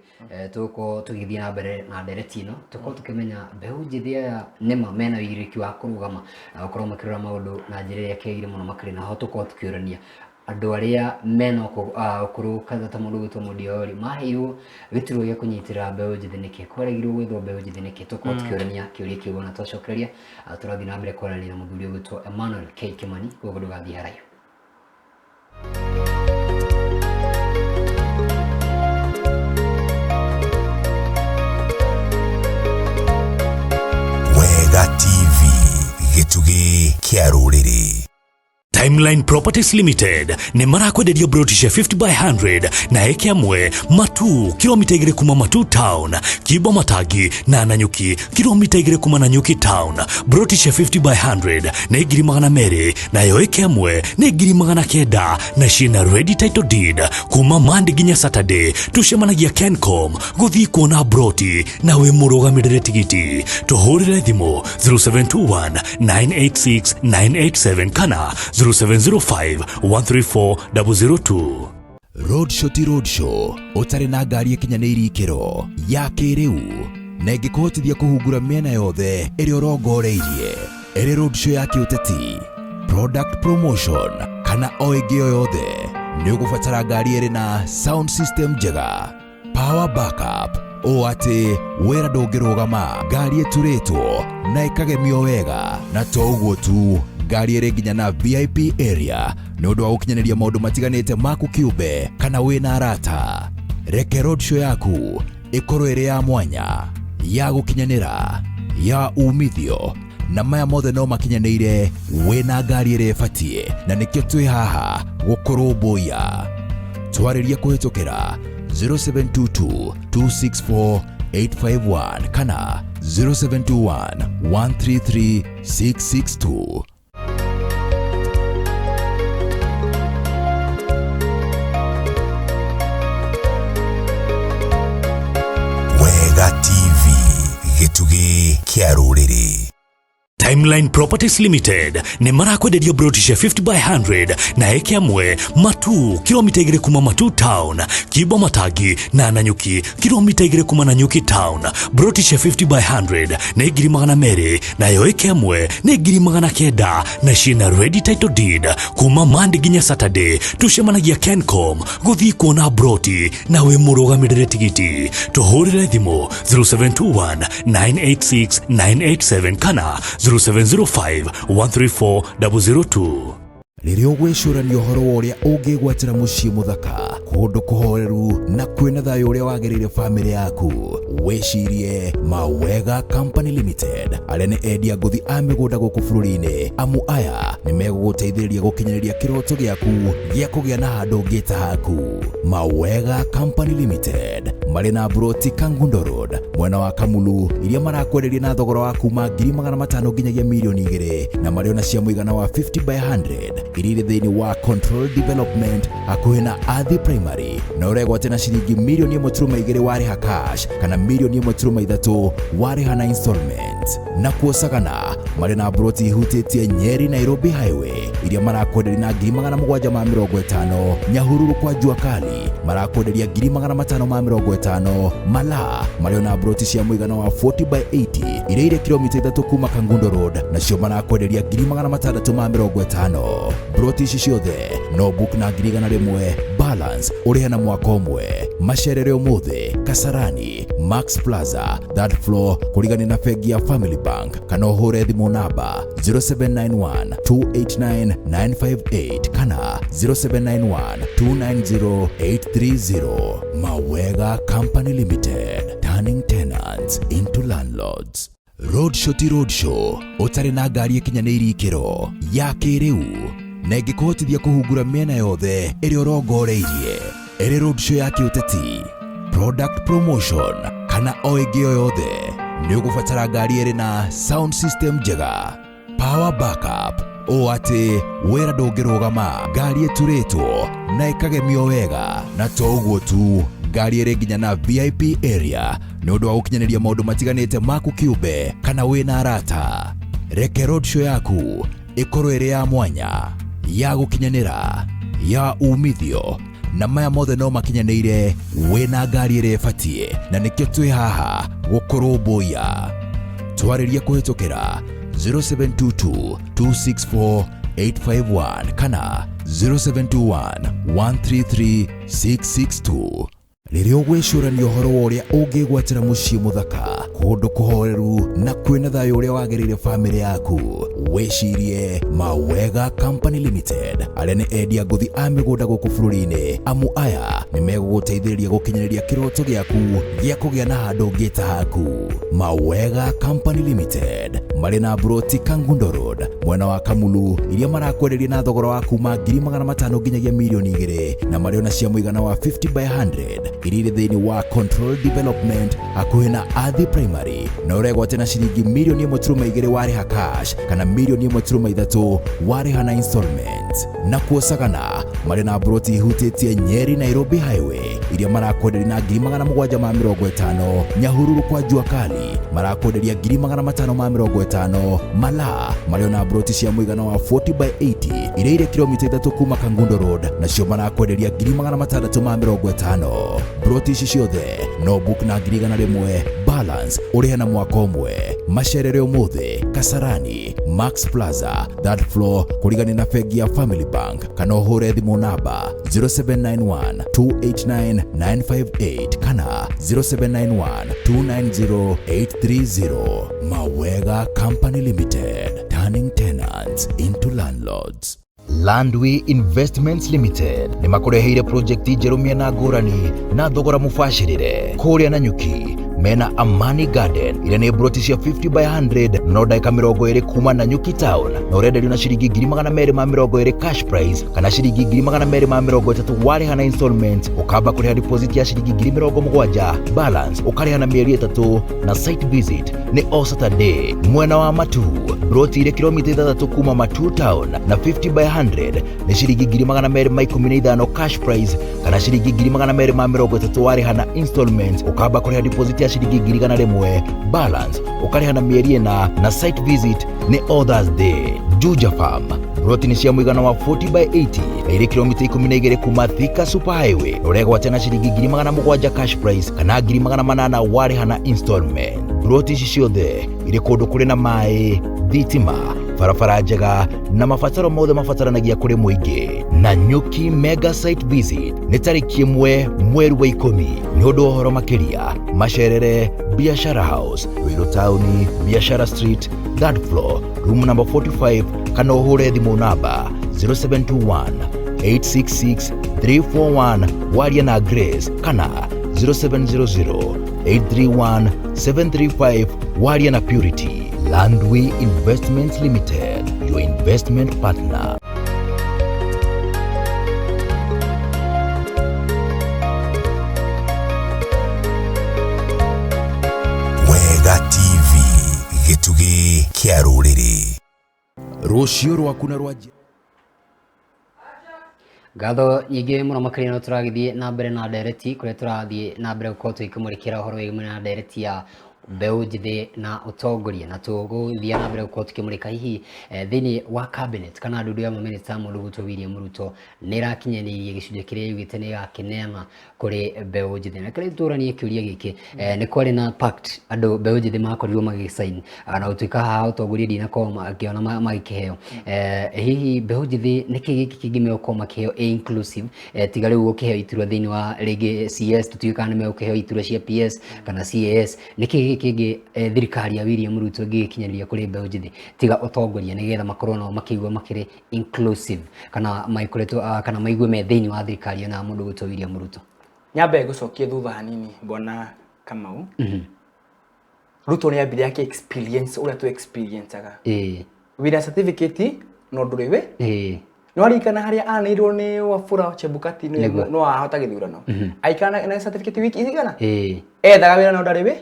tũgũkorwo tũgĩthiĩ na mbere na ndereti ĩno, tũkorwo tũkĩmenya mbeũ njĩthĩ aya nĩma mena ũigĩrĩrĩki wa kũrũgama na gũkorwo makĩrora maũndũ na njĩra ĩrĩa kĩagĩrĩire mũno makĩria. Na ho tũkorwo tũkĩũrania andũ arĩa mena ũkũrũ kaza ta mũndũ gwĩtwo Mũndiori maheirwo gĩturwa gĩa kũnyitĩrĩra mbeũ njĩthĩ nĩkĩ, kwaregirwo gwĩthwo mbeũ njĩthĩ nĩkĩ. Tũkorwo tũkĩũrania kĩũria kĩu. Ona twacokereria, tũrathiĩ na mbere kwaranĩria na mũthuri ũgwĩtwo Emmanuel K Kimani, koguo ndũgathiĩ haraihu. Wega TV, gĩtugĩ kĩa rũrĩrĩ. Timeline Properties Limited nĩ marakwenderia broti cia 50 by 100 na eke amwe Matu, kilomita 2 kuma Matu Town, Kibo Matangi na Nanyuki, kilomita 2 kuma Nanyuki Town. Broti cia 50 by 100 nĩ 200,000, nayo eke amwe nĩ 900,000, na ciĩna ready title deed. Kuma Monday nginya Saturday tucemanagia Kencom gũthiĩ kuona broti na wĩ mũrũgamĩrĩre tigiti. Tũhũrĩre thimũ 0721 986 987 kana 0705 134 002. Roadshow ti roadshow ũtarĩ na ngari ĩkinyanĩirie ikĩro ya kĩrĩu na ĩngĩkũhotithia kũhungura mĩena yothe ĩrĩa ũrongoreirie, ĩrĩ roadshow ya kĩũteti, product promotion kana o ĩngĩ o yothe. Nĩ ũgũbatara ngari ĩrĩ na sound system njega, power backup, ũũ atĩ wĩra ndũngĩrũgama, ngari ĩturĩtwo na ĩkagemio wega, na to ũguo tu, ngari ĩrĩ nginya na VIP area nĩ ũndũ wa gũkinyanĩria maũndũ matiganĩte maku kĩũmbe kana wĩna arata. Reke roadshow yaku ĩkorwo ĩrĩ ya mwanya, ya gũkinyanĩra, ya umithio, na maya mothe no makinyanĩire wĩna ngari ĩrĩa ĩbatiĩ, na nĩkĩo twĩ haha gũkũrũmbũiya. Twarĩrie kũhĩtũkĩra 0722 264 851 kana 0721 133 662. Wega TV, gĩtugĩ kĩa rũrĩrĩ. Timeline Properties Limited nĩ marakwenderia broti cia 50 by 100 na eke amwe Matu, kilomita 2 kuma Matu Town, Kibo Matangi na Nanyuki, kilomita 2 kuma Nanyuki Town. Broti cia 50 by 100 nĩ 200,000, nayo eke amwe nĩ 900,000, na ciĩna ready title deed. Kuma Monday nginya Saturday tucemanagia Kencom gũthiĩ kuona broti na wĩ mũrũgamĩrĩre tigiti. Tũhũrĩre thimũ 0721 986 987 kana 0705 134 002. Rĩrĩa ũgwĩcũrania ũhoro wa ũrĩa ũngĩgwatĩra mũciĩ mũthaka, kũndũ kũhoreru na kwĩna thayũ ũrĩa wagĩrĩire bamĩrĩ yaku, wĩcirie Mawega Company Limited, arĩa nĩ endia ngũthi a mĩgũnda gũkũ bũrũri-inĩ, amu aya nĩ megũgũteithĩrĩria gũkinyanĩria kĩroto gĩaku gĩa kũgĩa na handũ ũngĩta haku. Mawega Company Limited marĩ na mburoti Kangundo Road, mwena wa Kamulu, iria marakwenderia na thogora wa kuma 500,000 nginyagia 2 mirioni, na marĩ ona cia mũigana wa 50 by 100 iria irĩ thĩinĩ wa Control Development hakuhĩ na Athi Primary, na ũregwate na ciringi 1.2 mirioni warĩha cash kana 1.3 mirioni warĩha na installment. Na kuosagana marĩ na mburoti ihutĩtie Nyeri Nairobi Highway iria marakwenderia na 750,000. Nyahururu kwa jua kali marakwenderia 550,000. Mala marĩ ona mburoti cia mũigana wa 40 by 80 iria irĩ kilomita 3 kuma Kangundo Road, nacio marakwenderia 650,000. Mburoti ici ciothe no book na 100,000. Balance ũrĩhe na mwaka ũmwe. Macerere ũmũthĩ Kasarani, Max Plaza, third floor, kũrigania na bengi ya Family Bank, kana ũhũre thimũ namba 0791 289 958 kana 0791 290 830. Mawega Company Limited, turning tenants into landlords. Roadshow ti roadshow ũtarĩ na ngari ĩkinyanĩirie ikĩro ya kĩrĩu na ĩngĩkũhotithia kũhungura mĩena yothe ĩrĩa ũrongoreirie, ĩrĩ roadshow ya kĩũteti, product promotion kana o ĩngĩ o yothe, nĩ ũgũbatara ngari ĩrĩ na sound system njega, power backup, ũũ atĩ wĩra ndũngĩrũgama, ngari ĩturĩtwo na ĩkagemio wega, na to ũguo tu, ngari ĩrĩ nginya na VIP area nĩ ũndũ wa gũkinyanĩria maũndũ matiganĩte maku kĩũmbe kana wĩna arata. Reke roadshow yaku ĩkorwo ĩrĩ ya mwanya, ya gũkinyanĩra, ya umithio, na maya mothe no makinyanĩire wĩna ngari ĩrĩa ĩbatiĩ, na nĩkĩo twĩ haha gũkũrũmbũiya. Twarĩrie kũhĩtũkĩra 0722 264 851 kana 0721 133 662. Rĩrĩa ũgwĩcũrania ũhoro wa ũrĩa ũngĩgwatĩra mũciĩ mũthaka, kũndũ kũhoreru na kwĩna thayũ ũrĩa wagĩrĩire bamĩrĩ yaku, wĩcirie Mawega Company Limited, arĩa nĩ endia ngũthi a mĩgũnda gũkũ bũrũri-inĩ, amu aya nĩ megũgũteithĩrĩria gũkinyanĩria kĩroto gĩaku gĩa kũgĩa na handũ ũngĩ ta haku. Mawega Company Limited marĩ na mburoti Kangundo Road mwena wa Kamulu, iria marakwenderia na thogora wa kuma 500,000 nginyagia 2,000,000, na marĩ ona cia mũigana wa 50 by 100 iria irĩ thĩinĩ wa Control Development hakuhĩ na Athi Primary, na ũregwate na ciringi 1.2 million warĩha cash kana 1.3 million warĩha na installment. Na kuo Sagana marĩ na mburoti ihutĩtie Nyeri Nairobi Highway iria marakwenderia na 750,000. Nyahururu kwa Jua Kali marakwenderia 550,000. Malaa marĩ ona mburoti cia mũigana wa 40 by 80 iria irĩ kilomita 3 kuma Kangundo Road, nacio marakwenderia 650,000. Mburoti ici ciothe no book na 100,000, balance ũrĩhe na mwaka ũmwe. Macerere ũmũthĩ Kasarani, Max Plaza, third floor, kũrigania na bengi ya Family Bank, kana ũhũre thimũ namba 0791 289 958 kana 0791 290 830. Mawega Company Limited, turning tenants into landlords. Landway Investments Limited nĩ makũreheire project njerũ mĩena ngũrani na thogora mũbacĩrĩre. Kũrĩa Nanyuki mena Amani Garden, iria nĩ broti cia 50 by 100, no ndagĩka 20 kuma Nanyuki town, na ũrenderio na ciringi 220,000 cash price kana ciringi 230,000 warĩha na installment. Ũkamba kũrĩha deposit ya ciringi 70,000, balance ũkarĩha na mĩeri 3, na site visit nĩ o Saturday. Mwena wa Matu, broti irĩ kilomita 6 kuma Matu town na 50 by 100 nĩ ciringi 215,000 cash price kana ciringi 230,000 warĩha na installment. Ũkamba kũrĩha deposit ya ciringi 100,000, balance ũkarĩha na mĩeri 4, na site visit nĩ o Thursday. Juja Farm, broti nĩ cia mũigana wa 40 by 80 na irĩ kilomita 12 kuma Thika Super Highway, na ũregwatia na ciringi 700,000 cash price kana 800,000 warĩha na installment. Broti ici ciothe irĩ kũndũ kũrĩ na maĩ, thitima, barabara njega na mabataro mothe mabataranagia kũrĩ mũingĩ. Na Nyuki Mega Site Visit nĩ tarĩki 1 mweri wa 10. Nĩ ũndũ wa ũhoro makĩria, macerere Biashara House, Ruiru Town, Biashara Street, third floor, room number 45, kana ũhũre thimũ namba 0721 866 341 waria na Grace, kana 0700 831 735 waria na Purity. Landway Investments Limited, your investment partner. Wega TV, gĩtugĩ kĩa rũrĩrĩ. Rũciũ rwaku na rwa Ngatho nyingĩ mũno makĩria. No tũragĩthiĩ na mbere na ndereti kũrĩa tũrathiĩ na mbere gũkorwo tũgĩkũmũrĩkĩra ũhoro wĩgiĩ na ndereti ya Mbeũ njĩthĩ na ũtongoria, na tũgũthiĩ na mbere gũkorwo tũkĩmũrĩka hihi thĩinĩ wa cabinet kana ndundu ya mamĩnĩsta mũndũ gwĩtwo William Ruto nĩ ĩrakinyanĩirie gĩcunjĩ kĩrĩa yugĩte nĩ ĩgakĩneana kũrĩ mbeũ njĩthĩ. Na kĩrĩa tũranie kĩũria gĩkĩ, nĩ kwarĩ na pact andũ mbeũ njĩthĩ makorirwo magĩsign, na gũtuĩka haha ũtongoria ndinakorwo ngĩona magĩkĩheo. Hihi mbeũ njĩthĩ nĩkĩ gĩkĩ kĩngĩ megũkorwo makĩheo ĩ inclusive, tiga rĩu gũkĩheo iturwa thĩinĩ wa rĩngĩ CS, tũtiũĩ kana nĩ megũkĩheo iturwa cia PS kana CAS. Nĩkĩ gĩkĩ kĩngĩ thirikari ya William Ruto ĩngĩgĩkinyanĩria kũrĩ mbeũ njĩthĩ tiga ũtongoria, nĩgetha makorwo nao makĩigua makĩrĩ inclusive kana maikoretwo kana maigue me thĩinĩ wa thirikari ĩno ya mũndũ gwĩtwo William Ruto? Nyambe ngũcokie thutha hanini, bwana Kamau. Ruto nĩ ambire ake experience ũrĩa tu experienceaga wĩna certificate no ndũrĩ wĩ nĩ waririkana harĩa anĩirwo nĩ Wafula Chebukati no ahota gĩthurano aikara na certificate wiki igana ethaga wĩra no ndarĩ wĩ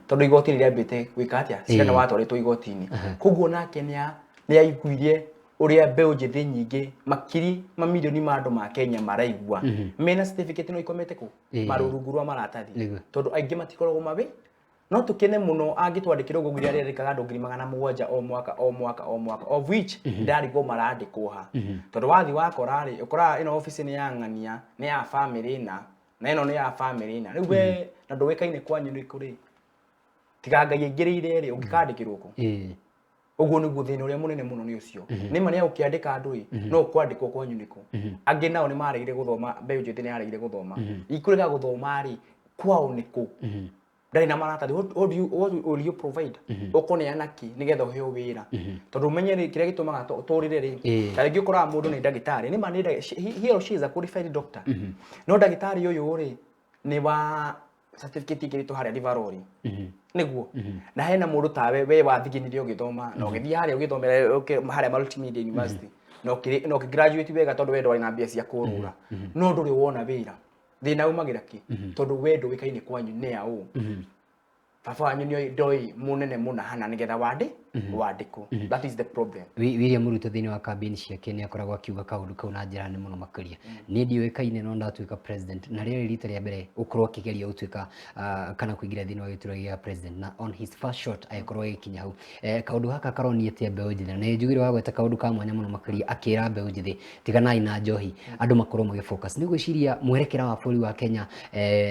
tondũ igoti nĩ rĩambĩte gwĩka atĩa cira nĩ watwarĩtwo igoti-inĩ. Koguo nake nĩ aiguire ũrĩa mbeũ njĩthĩ nyingĩ makiri mamirioni ma andũ ma Kenya maraigua mena certificate no ikomete kũ marurungu rwa maratathi tondũ aingĩ matikoragwo mawĩ. No tũkene mũno angĩtwandĩkĩra ũguo ngiri arĩa andĩkaga andũ 700,000 o mwaka o mwaka o mwaka, of which ndarigwo marandĩkwo ha, tondũ wathiĩ wakora rĩ, ũkoraga ĩno obici nĩ ya ng'ania, nĩ ya bamĩrĩ na ĩno nĩ ya bamĩrĩ na rĩu we na ndũĩkaine kwanyu nĩ kũrĩ tiga Ngai aingĩrĩire rĩ, ũngĩkandĩkĩrwo kũ? Ũguo nĩguo thĩna ũrĩa mũnene mũno nĩ ũcio. Nĩ ma nĩ agũkĩandĩka andũ ĩ, no kwandĩkwo kwanyu nĩkũ? Angĩ nao nĩ maregire gũthoma, mbeũ njĩthĩ nĩ yaregire gũthoma. Ikũrega gũthoma rĩ, kwao nĩkũ? Ndarĩ na maratathi. What will you provide? Ũkũneana kĩ nĩgetha ũheo wĩra? Tondũ ũmenye rĩ, kĩrĩa gĩtũmaga tũrĩre rĩ, ta rĩngĩ ũkoraga mũndũ nĩ ndagĩtarĩ, nĩ ma nĩ he or she is a qualified doctor, no ndagĩtarĩ ũyũ rĩ, nĩ wa certificate ĩkĩrĩtwo harĩa Rivarori nĩguo, na hena mũndũ tawe we wathiginire ũgĩthoma na ũgĩthiĩ harĩa ũgĩthomera harĩa Multimedia University na ũkĩ graduate wega tondũ we ndwarĩ na mbia cia kũrũra, no ndũrĩ wona wĩra. Thĩna umagĩra kĩ? Tondũ we ndũĩkaine kwanyu nĩ aũ, baba wanyu nĩ ndoĩ mũnene mũna hana nĩgetha wandĩkwo. That is the problem. William Ruto thĩinĩ wa kambĩini ciake nĩ akoragwo akiuga kaũndũ kau na njĩra nene mũno makĩria: niĩ ndiũĩkaine no ndatuĩka president. Na rĩarĩ rita rĩa mbere gũkorwo akĩgeria gũtuĩka kana kũingĩra thĩinĩ wa gĩturwa gĩa president, na on his first shot agĩkorwo agĩkinya hau. Kaũndũ gaka karonia atĩa mbeũ njĩthĩ? Na nĩ njugire wagweta kaũndũ ka mwanya mũno makĩria, akĩra mbeũ njĩthĩ tiganai na njohi, andũ makorwo magĩ focus. Nĩ gwĩciria mwerekera wa bũrũri wa Kenya,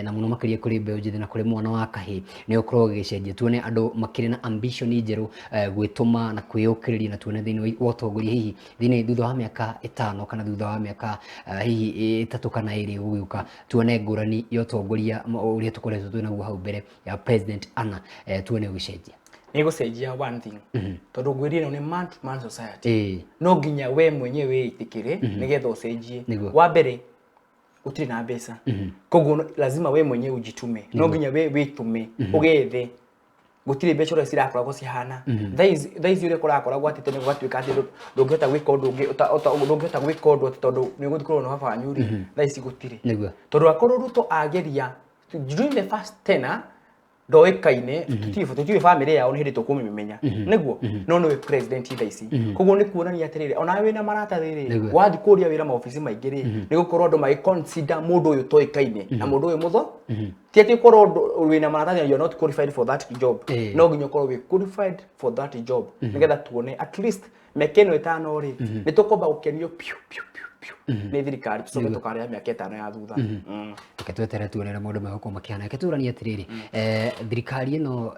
na mũno makĩria kũrĩ mbeũ njĩthĩ na kũrĩ mwana wa kahĩĩ, nĩ ũkorwo ũgĩcenjia, tuone andũ makĩrĩ na ambition njerũ, gwĩtũma na kwĩyũkĩrĩria, na tuone thĩinĩ wa ũtongoria hihi thĩinĩ thutha wa mĩaka 5 kana thutha wa mĩaka hihi 3 kana 2 gũgĩũka, tuone ngũrani ya ũtongoria ũrĩa tũkoretwo twĩ naguo hau mbere ya President Anna, tuone ũgĩcenjia? Nĩ gũcenjia one thing, tondũ ngwĩrire ĩno nĩ man to man society. No nginya we mwenyewe wĩĩtĩkĩre nĩgetha ũcenjie. Wa mbere gũtirĩ na mbeca, koguo lazima we mwenyewe ujitume, no nginya we wĩtũme ũgethe. Gũtirĩ mbeca ũrĩa cirakoragwo cihana thaa ici, ũrĩa kũrakoragwo atĩ tene gũgatuĩka atĩ ndũngĩhota gwĩka ũndũ ũngĩ ndũngĩhota gwĩka ũndũ atĩ tondũ nĩ ũgũthiĩ kũrorwo nĩ baba wanyu rĩ, thaa ici gũtirĩ. Tondũ akorwo Ruto ageria during the first tenure ndoĩkaine, tũtiũĩ bamĩrĩ yao, nĩ hĩndĩ tũkũmĩmenya nĩguo, no nĩwe president thaa ici. Koguo nĩ kuonania atĩrĩrĩ, onawe wĩna maratathi rĩ, wathiĩ kũria wĩra maobici maingĩ rĩ, nĩ gũkorwo andũ magĩ consider mũndũ ũyũ toĩkaine na mũndũ ũyũ mũtho. Ti atĩ ũkorwo wĩna maratathi and you are not qualified for that job. No nginya ũkorwo wĩ qualified for that job nĩgetha tuone at least mĩaka ĩno 5 rĩ, nĩ tũkwamba gũkenio piũ piũ piũ piũ nĩ thirikari, tũcoke tũkarĩa mĩaka 5 ya thutha. Reke twetere tuone ũrĩa maũndũ megũkorwo makĩhana. Reke tũranie atĩrĩrĩ, thirikari ĩno,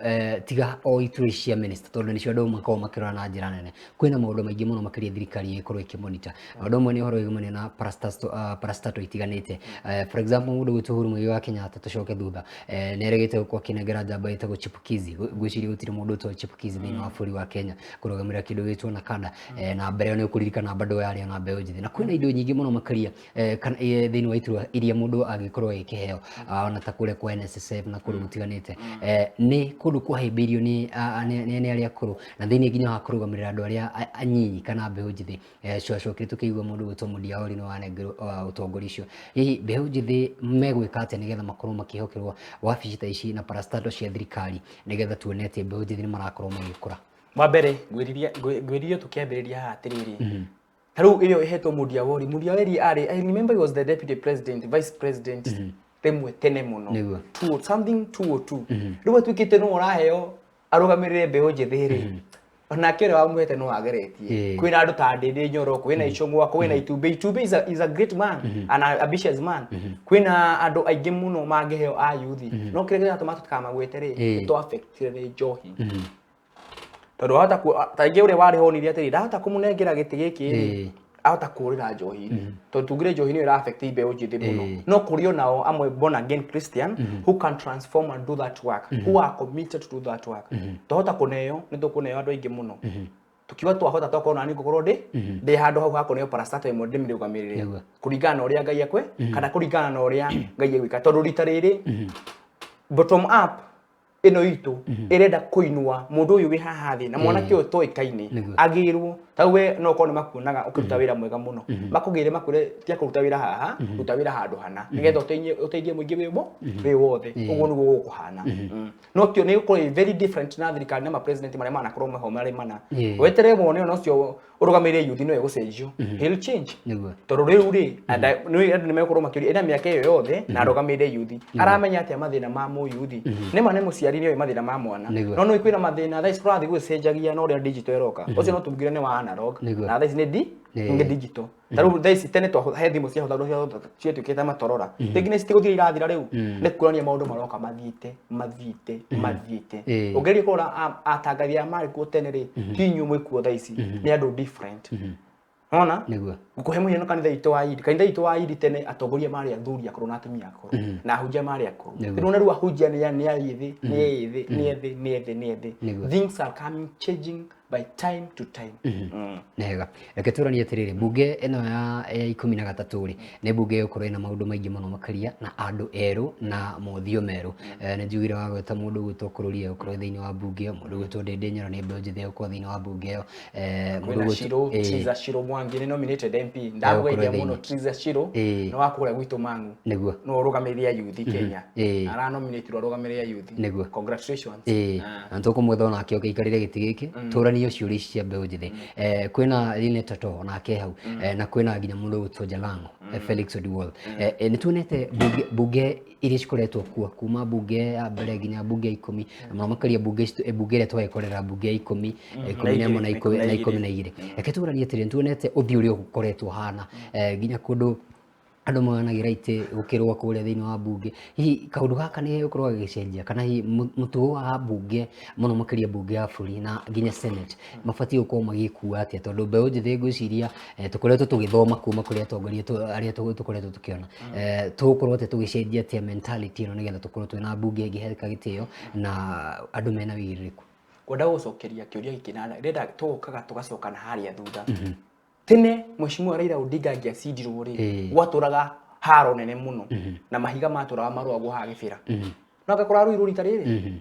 tiga o iturwa ici cia minister, tondũ nĩcio andũ makoragwo makĩrora na njĩra nene, kwĩna maũndũ maingĩ mũno makĩria thirikari ĩgĩkorwo ĩkĩmonitor. Ũndũ ũmwe nĩ ũhoro wĩgũmania na parastatal itiganĩte. For example, mũndũ gwĩtwo Uhuru Muigai wa Kenyatta, tũcoke thutha, nĩ erĩgĩte gũkorwo akĩnengera njamba ĩtagwo Chipukizi. Ngwĩciria gũtirĩ mũndũ ũtoĩ Chipukizi thĩinĩ wa bũrũri wa Kenya, kũrũgamĩrĩra kĩndũ gĩtwo NACADA. Na mbere ĩyo nĩ ũkũririkana bado yarĩ ona mbeũ njĩthĩ, na kwĩna indo nyingĩ mũno makĩria kana thĩinĩ wa iturwa iria mũndũ angĩkorwo agĩkĩheo, ona ta kũrĩa kwa NSSF na kũndũ gũtiganĩte. Nĩ kũndũ kwahĩmbĩirio nĩ arĩa akũrũ, na thĩinĩ nginya wa kũrũgamĩrĩra andũ arĩa anyinyi kana mbeũ njĩthĩ. Twacokire tũkĩigua mũndũ gwĩtwo Mũndiaori nĩ wanengerwo ũtongoria ũcio. Hihi mbeũ njĩthĩ megwĩka atĩa nĩgetha makorwo makĩhokerwo wabici ta ici na parastatal cia thirikari, nĩgetha tuone atĩ mbeũ njĩthĩ nĩ marakorwo magĩkũra? Wa mbere ngwĩririe tũkĩambĩrĩria haha atĩrĩrĩ, ta rĩu ĩyo ĩhetwo Mundia Wori. Mundia Wori arĩ, I remember he was the deputy president, vice president. Rĩmwe tene mũno. Two, something 202. Rĩu atuĩkĩte no ũraheo arũgamĩrĩre mbeũ njĩthĩ rĩ, onake ũrĩa wamũhete no ageretie. Kwĩna andũ ta Ndĩndĩ Nyoro, kwĩna Icũng'wa, kwĩna Itumbĩ. Itumbĩ is a great man and an ambitious man. Kwĩna andũ aingĩ mũno mangĩheo a youth, no kĩrĩa kĩratũma tũtikamagwete rĩ, nĩ twa-affectire nĩ njohi, tondũ wahota ta rĩngĩ ũrĩa warĩ honire atĩrĩ, ndahota kũmũnengera gĩtĩ gĩkĩ rĩ, ahota kũrĩra njohi-inĩ, tondũ tugire njohi nĩyo ĩra affect mbeũ njĩthĩ mũno. No kũrĩ onao amwe born again Christian who can transform and do that work, who are committed to do that work. Twahota kũneo, nĩ tũkũneo andũ aingĩ mũno. Tukiuga twahota, tokorwo nani ngũkorwo ndĩ handũ hau hakũneo parastatal ĩmwe ndĩmĩrũgamĩrĩre kũringana na ũrĩa Ngai akwe kana kũringana na ũrĩa Ngai egwĩka, tondũ rita rĩrĩ bottom up ĩno itũ ĩrenda kũinua mũndũ ũyũ wĩ haha thĩ na mwanake ũyũ toĩkaine agĩrwo. Ta rĩu we no ũkorwo nĩ makuonaga ũkĩruta wĩra mwega mũno, makũgĩre makwĩre tia kũruta wĩra haha, ruta wĩra handũ hana nĩgetha ũteithie mũingĩ wĩ wothe. Ũguo nĩguo gũkũhana. No tio nĩ gũkorwo ĩ very different na thirikari na ma president marĩa manakorwo meho marĩ mana. Weterere wone ona ũcio ũrũgamĩrĩire youth no egũcenjio, he'll change. Tondũ rĩu rĩ nĩ andũ nĩ megũkorwo makĩũria ena mĩaka ĩyo yothe na arũgamĩrĩire youth, aramenya atĩa mathĩna ma mũyuthi? Nĩ ma nĩ mũciari nĩ oĩ mathĩna ma mwana. No nĩ kwĩna mathĩna thaa ici tũrathiĩ gũgĩcenjagia na ũrĩa digital ĩroka. Ũcio no tugire nĩ wa analog na thaa ici nĩ digital. Ta rĩu thaa ici tene he thimũ ciahũthagĩrwo ciatuĩkĩte matorora, rĩngĩ nĩ citigũthiĩ irathira. Rĩu nĩ kuonania maũndũ maroka mathiĩte mathiĩte mathiĩte. Ũngĩgeria kũrora atangathi aya marĩ kuo tene rĩ, ti inyuĩ mwĩ kuo thaa ici, nĩ andũ different ona. Ngũkũhe mũhiano, kanitha witũ wa Iri. Kanitha witũ wa Iri tene atongoria marĩ athuri akũrũ na atumia akũrũ na ahunjia marĩ akũrũ. Rĩu rĩu ahunjia nĩ ethĩ, nĩ ethĩ, nĩ ethĩ, nĩ ethĩ, nĩ ethĩ. Things are coming, changing by time to time. Nĩ wega. Reke tũranie atĩrĩrĩ, mbunge ĩno ya 13 rĩ, nĩ mbunge ĩgũkorwo ĩna maũndũ maingĩ mũno makĩria na andũ erũ na mothiũ merũ. Nĩ njugire wa gwĩta mũndũ ũgwĩtwo Kũrũria egũkorwo thĩinĩ wa mbunge ĩyo, mũndũ ũgwĩtwo Ndĩndĩ Nyoro nĩ mbeũ njĩthĩ egũkorwo thĩinĩ wa mbunge ĩyo. Mũndũ kwĩna Shiro, Triza Shiro Mwangi nĩ nominated MP, ndamũgeithia mũno Triza Shiro. Nĩ wa kũrĩa gwitũ Mang'u. No ũrũgamĩrĩre youth Kenya. Aranominatirwo arũgamĩrĩre youth. Congratulations. Na nĩtũkũmwetha onake oke aikarĩre gĩtĩ gĩkĩ tũranie ciũria ici cia mbeũ njĩthĩ. Kwĩna Line Toto onake hau, na kwĩna nginya mũndũ ũgwĩtwo Jalango, Felix Odiwuor. Nĩ tuonete mbunge iria cikoretwo kuo kuma mbunge ya mbere nginya mbunge ya 10, na mũno makĩria mbunge ĩrĩa twagĩkorera, mbunge ya 10, 11 na 12. Reke tũranie atĩrĩ, nĩ tuonete ũthiũ ũrĩa ũkoretwo ũhana, nginya kũndũ andũ moyanagĩra itĩ gũkĩrwo kũrĩa thĩinĩ wa mbunge. Hihi kaũndũ gaka nĩ gũkorwo gagĩcenjia, kana hihi mũtugo wa mbunge, mũno makĩria mbunge ya bũrũri na nginya senate, mabatiĩ gũkorwo magĩkua atĩa? Tondũ mbeũ njĩthĩ ngwĩciria, tũkoretwo tũgĩthoma kuma kũrĩ atongoria arĩa tũkoretwo tũkĩona. Tũgũkorwo atĩa tũgĩcenjia atĩa mentality ĩno nĩgetha tũkorwo twĩna mbunge ĩngĩheka gĩtĩo na andũ mena wĩigĩrĩrĩku? Ngwenda gũcokeria kĩũria gĩkĩ na ndĩrenda tũgokaga tũgacoka na harĩa thutha. Tene Mheshimiwa Raila Odinga angĩacindirwo rĩ, gwatũraga haro nene mũno na mahiga matũraga marũagwo haha gĩbĩra, no angĩkorwo arũirwo rita rĩrĩ.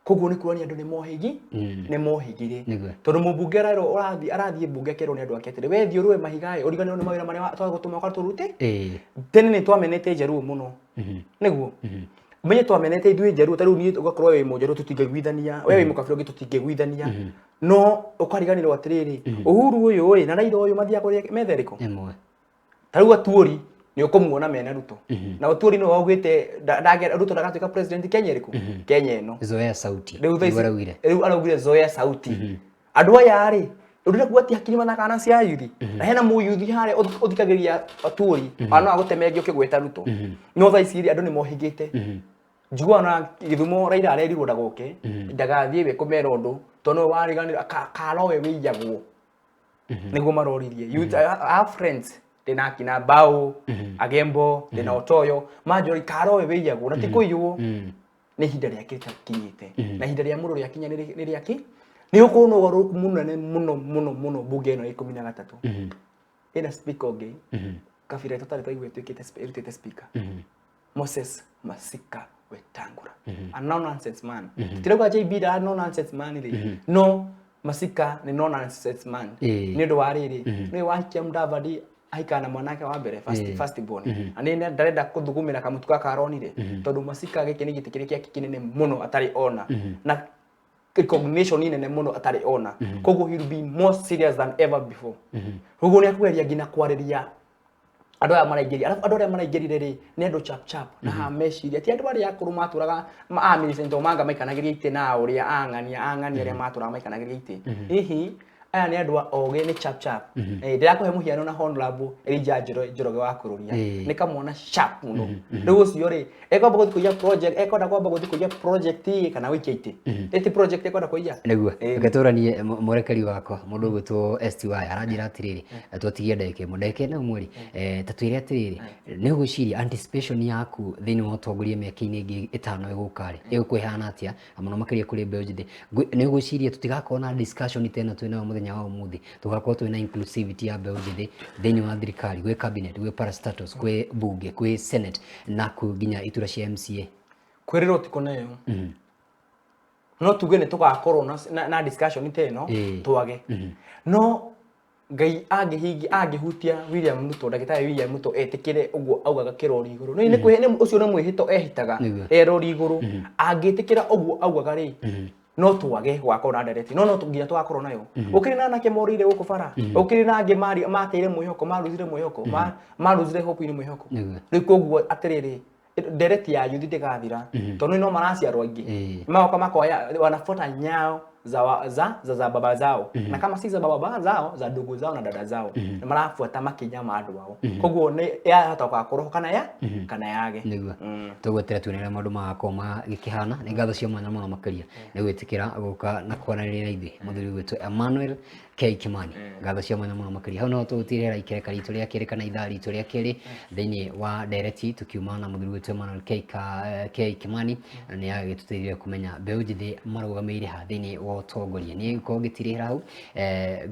Koguo nĩ kuonania andũ nĩ mohĩgire, tondũ mũmbunge arerwo arathiĩ mbunge akerwo nĩ andũ ake atĩrĩ, we thiĩ ũrũe mahiga ĩ, ũriganĩrwo nĩ mawĩra marĩa twagũtũma ũka tũrute. Tene nĩ twamenete njaruo mũno, nĩguo menye twamenete ithuĩ njaruo. Ta rĩu niĩ ũgakorwo wĩ mũnjaruo tũtingĩiguithania, we wĩ mũkabira ũngĩ tũtingĩiguithania, no ũkariganĩrwo atĩrĩrĩ, Uhuru ũyũ ĩ na Raila ũyũ mathiaga kũrĩa metha ĩrĩkũ? Ĩmwe. Ta rĩu Atuori nĩ ũkũmuona mena Ruto, na Atuori nĩwe waugĩte Ruto ndagatuĩka president Kenya ĩrĩkũ, Kenya ĩno. Zoea sauti. Rĩu thaa nĩguo ici araugire. Rĩu araugire zoea sauti. Andũ aya rĩ, ũrĩa kuga ti hakiri mathakaga na cia yuthi, na hena mũyuthi harĩa ũthikagĩrĩria Atuori, ona no agũtemenge ũkĩgweta Ruto. No thaa ici rĩ, andũ nĩ mohĩgĩte. Njiguaga na Gĩthumo Raila arerirwo ndagoke, ndagathiĩ we kũmera ũndũ, tondũ nĩwe wariganĩrwo karowe wĩiyagwo nĩguo maroririe. Youth, I have friends, ndĩna akina Mbao, Agembo, ndĩna Otoyo, manjũri karowe wĩiyagwo na ti kũiywo, nĩ ihinda rĩake rĩtakinyĩte, na ihinda rĩa mũndũ rĩakinya nĩ rĩake. Nĩ gũkorwo na ũgarũrũku mũnene mũno mũno mũno. Mbunge ĩno ya 13 ĩna speaker ũngĩ, kabira tũtarĩ twaigua ĩtuĩkĩte ĩrutĩte speaker, Moses Masika Wetangula, a no nonsense man. Tirauga JB nda no nonsense man rĩ, no Masika nĩ no nonsense man. Nĩ ũndũ wa rĩrĩ, nĩwe wahikia Mudavadi, ahikana na mwanake wa mbere, first born, na nĩ ndarenda kũthugumĩra kamũtu gaka aronire, tondũ Masika gĩkĩ nĩ gĩtĩ kĩrĩa gĩake kĩnene mũno atarĩ ona, na recognition nene mũno atarĩ ona. Koguo he will be more serious than ever before. Koguo nĩ akũgeria nginya kwarĩria Andũ aya maraingĩria, arabu andũ arĩa maraingĩrire rĩ, nĩ andũ chap chap na ha meciria, ti andũ arĩa akũrũ matũraga a Millicent Omanga maikanagĩria itĩ na ũrĩa ang'ania ang'ania arĩa matũraga maikanagĩria itĩ. Hihi aya nĩ andũ ogĩ, nĩ chap chap. Ndĩrakũhe mũhiano na Honorable Elijah Njoroge wa Kũrũria. Nĩ kamwana sharp mũno. Rĩu ũcio rĩ, ekwamba gũthiĩ kũiya project, ekwenda kwamba gũthiĩ kũiya project ĩ, kana gũikia itĩ? Ĩ ti project ekwenda kũiya. Nĩguo. Reke tũranie mũrekeri wakwa, mũndũ ũgwĩtwo STY aranjĩra atĩrĩrĩ, twatigia ndagĩka ĩmwe, ndagĩka ĩno ĩmwe rĩ, ta twĩre atĩrĩrĩ, nĩ ũgwĩciria anticipation yaku thĩinĩ wa ũtongoria mĩaka-inĩ ĩngĩ 5 ĩgũka rĩ, ĩgũkorwo ĩhana atĩa, na mũno makĩria kũrĩ mbeũ njĩthĩ? Nĩ ũgwĩciria tũtigakorwo na discussion ta ĩno twĩ nayo mũthenya wa ũmũthĩ, tũgakorwo twĩna inclusivity ya mbeũ njĩthĩ thĩinĩ wa thirikari, gwĩ cabinet, gwĩ parastatals, gwĩ bunge, gwĩ senate, na kwĩ nginya itura cia MCA? Kwĩrĩrwo ti kũneo. No tuge nĩ tũgakorwo na discussion ta ĩno, twage no Ngai angĩhingia, angĩhutia William Ruto, ndagĩtarĩ William Ruto etĩkĩre ũguo augaga kĩrori igũrũ, nĩ ũcio nĩ mwĩhĩto ehĩtaga e rori igũrũ. Angĩtĩkĩra ũguo augaga rĩ, no twage gũgakorwo na ndereti, no nginya tũgakorwo nayo. Gũkĩrĩ na anake morĩire gũkũ bara, gũkĩrĩ na angĩ mateire mwĩhoko, maruzire mwĩhoko, maruzire hope-inĩ mwĩhoko. Rĩu koguo atĩrĩrĩ, ndereti ya youth ndĩgathira, tondũ no maraciarwo aingĩ. Magoka makoya, wanafuata nyao za, wa- za, za, za baba zao, na kama si za baba zao, za ndugu zao na dada zao. Nĩ marabuata makinya ma andũ ao, koguo nĩ yahota gũgakorwo kana ya kana yage. Nĩguo, tũgweterera tuone ũrĩa maũndũ magakorwo magĩkĩhana. Nĩ ngatho cia mwanya mũno makĩria nĩ gwĩtĩkĩra gũka na kwaranĩria na ithuĩ, mũthuri gwĩtwo Emmanuel K Kimani. Ngatho cia mwanya mũno makĩria. Hau no tũgũtirĩra ikereka ritũ rĩa kerĩ kana ithaa ritũ rĩa kerĩ thĩinĩ wa ndereti, tũkiuma na mũthuri gwĩtwo Emmanuel K Kimani, na nĩ agĩtũteithia kũmenya mbeũ njĩthĩ marũgamĩire ha thĩinĩ wa ũtongoria. Niĩ ngũkorwo ngĩtirĩra hau,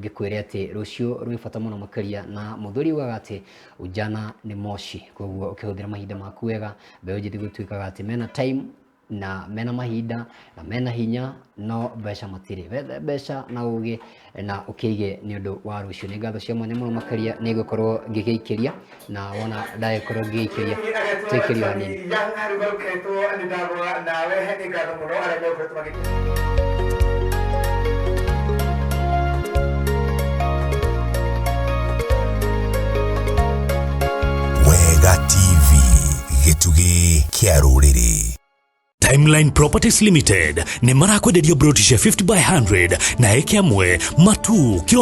ngĩkwĩre atĩ rũciũ rwĩ bata mũno makĩria, na mũthuri ugaga atĩ ujana nĩ moshi, koguo ũkĩhũthĩra mahinda maku wega. Mbeũ njĩthĩ gũtuĩkaga atĩ mena time na mena mahinda na mena hinya, no mbeca matirĩ. Wethe mbeca na ũgĩ na ũkĩige nĩ ũndũ wa rũciũ. Nĩ ngatho cia mwanya mũno makĩria nĩ gũkorwo ngĩgĩikĩria, na wona ndagĩkorwo ngĩgĩikĩria, tũikĩrio hanini. Rũgarũkĩtwo nĩ ndagwa nawe, nĩ ngatho mũno arĩa megũkoretwo magĩ Wega TV, gĩtugĩ kĩa rũrĩrĩ. Timeline Properties Limited nĩ marakwenderia broti cia 50 by 100 na eke amwe matu kilo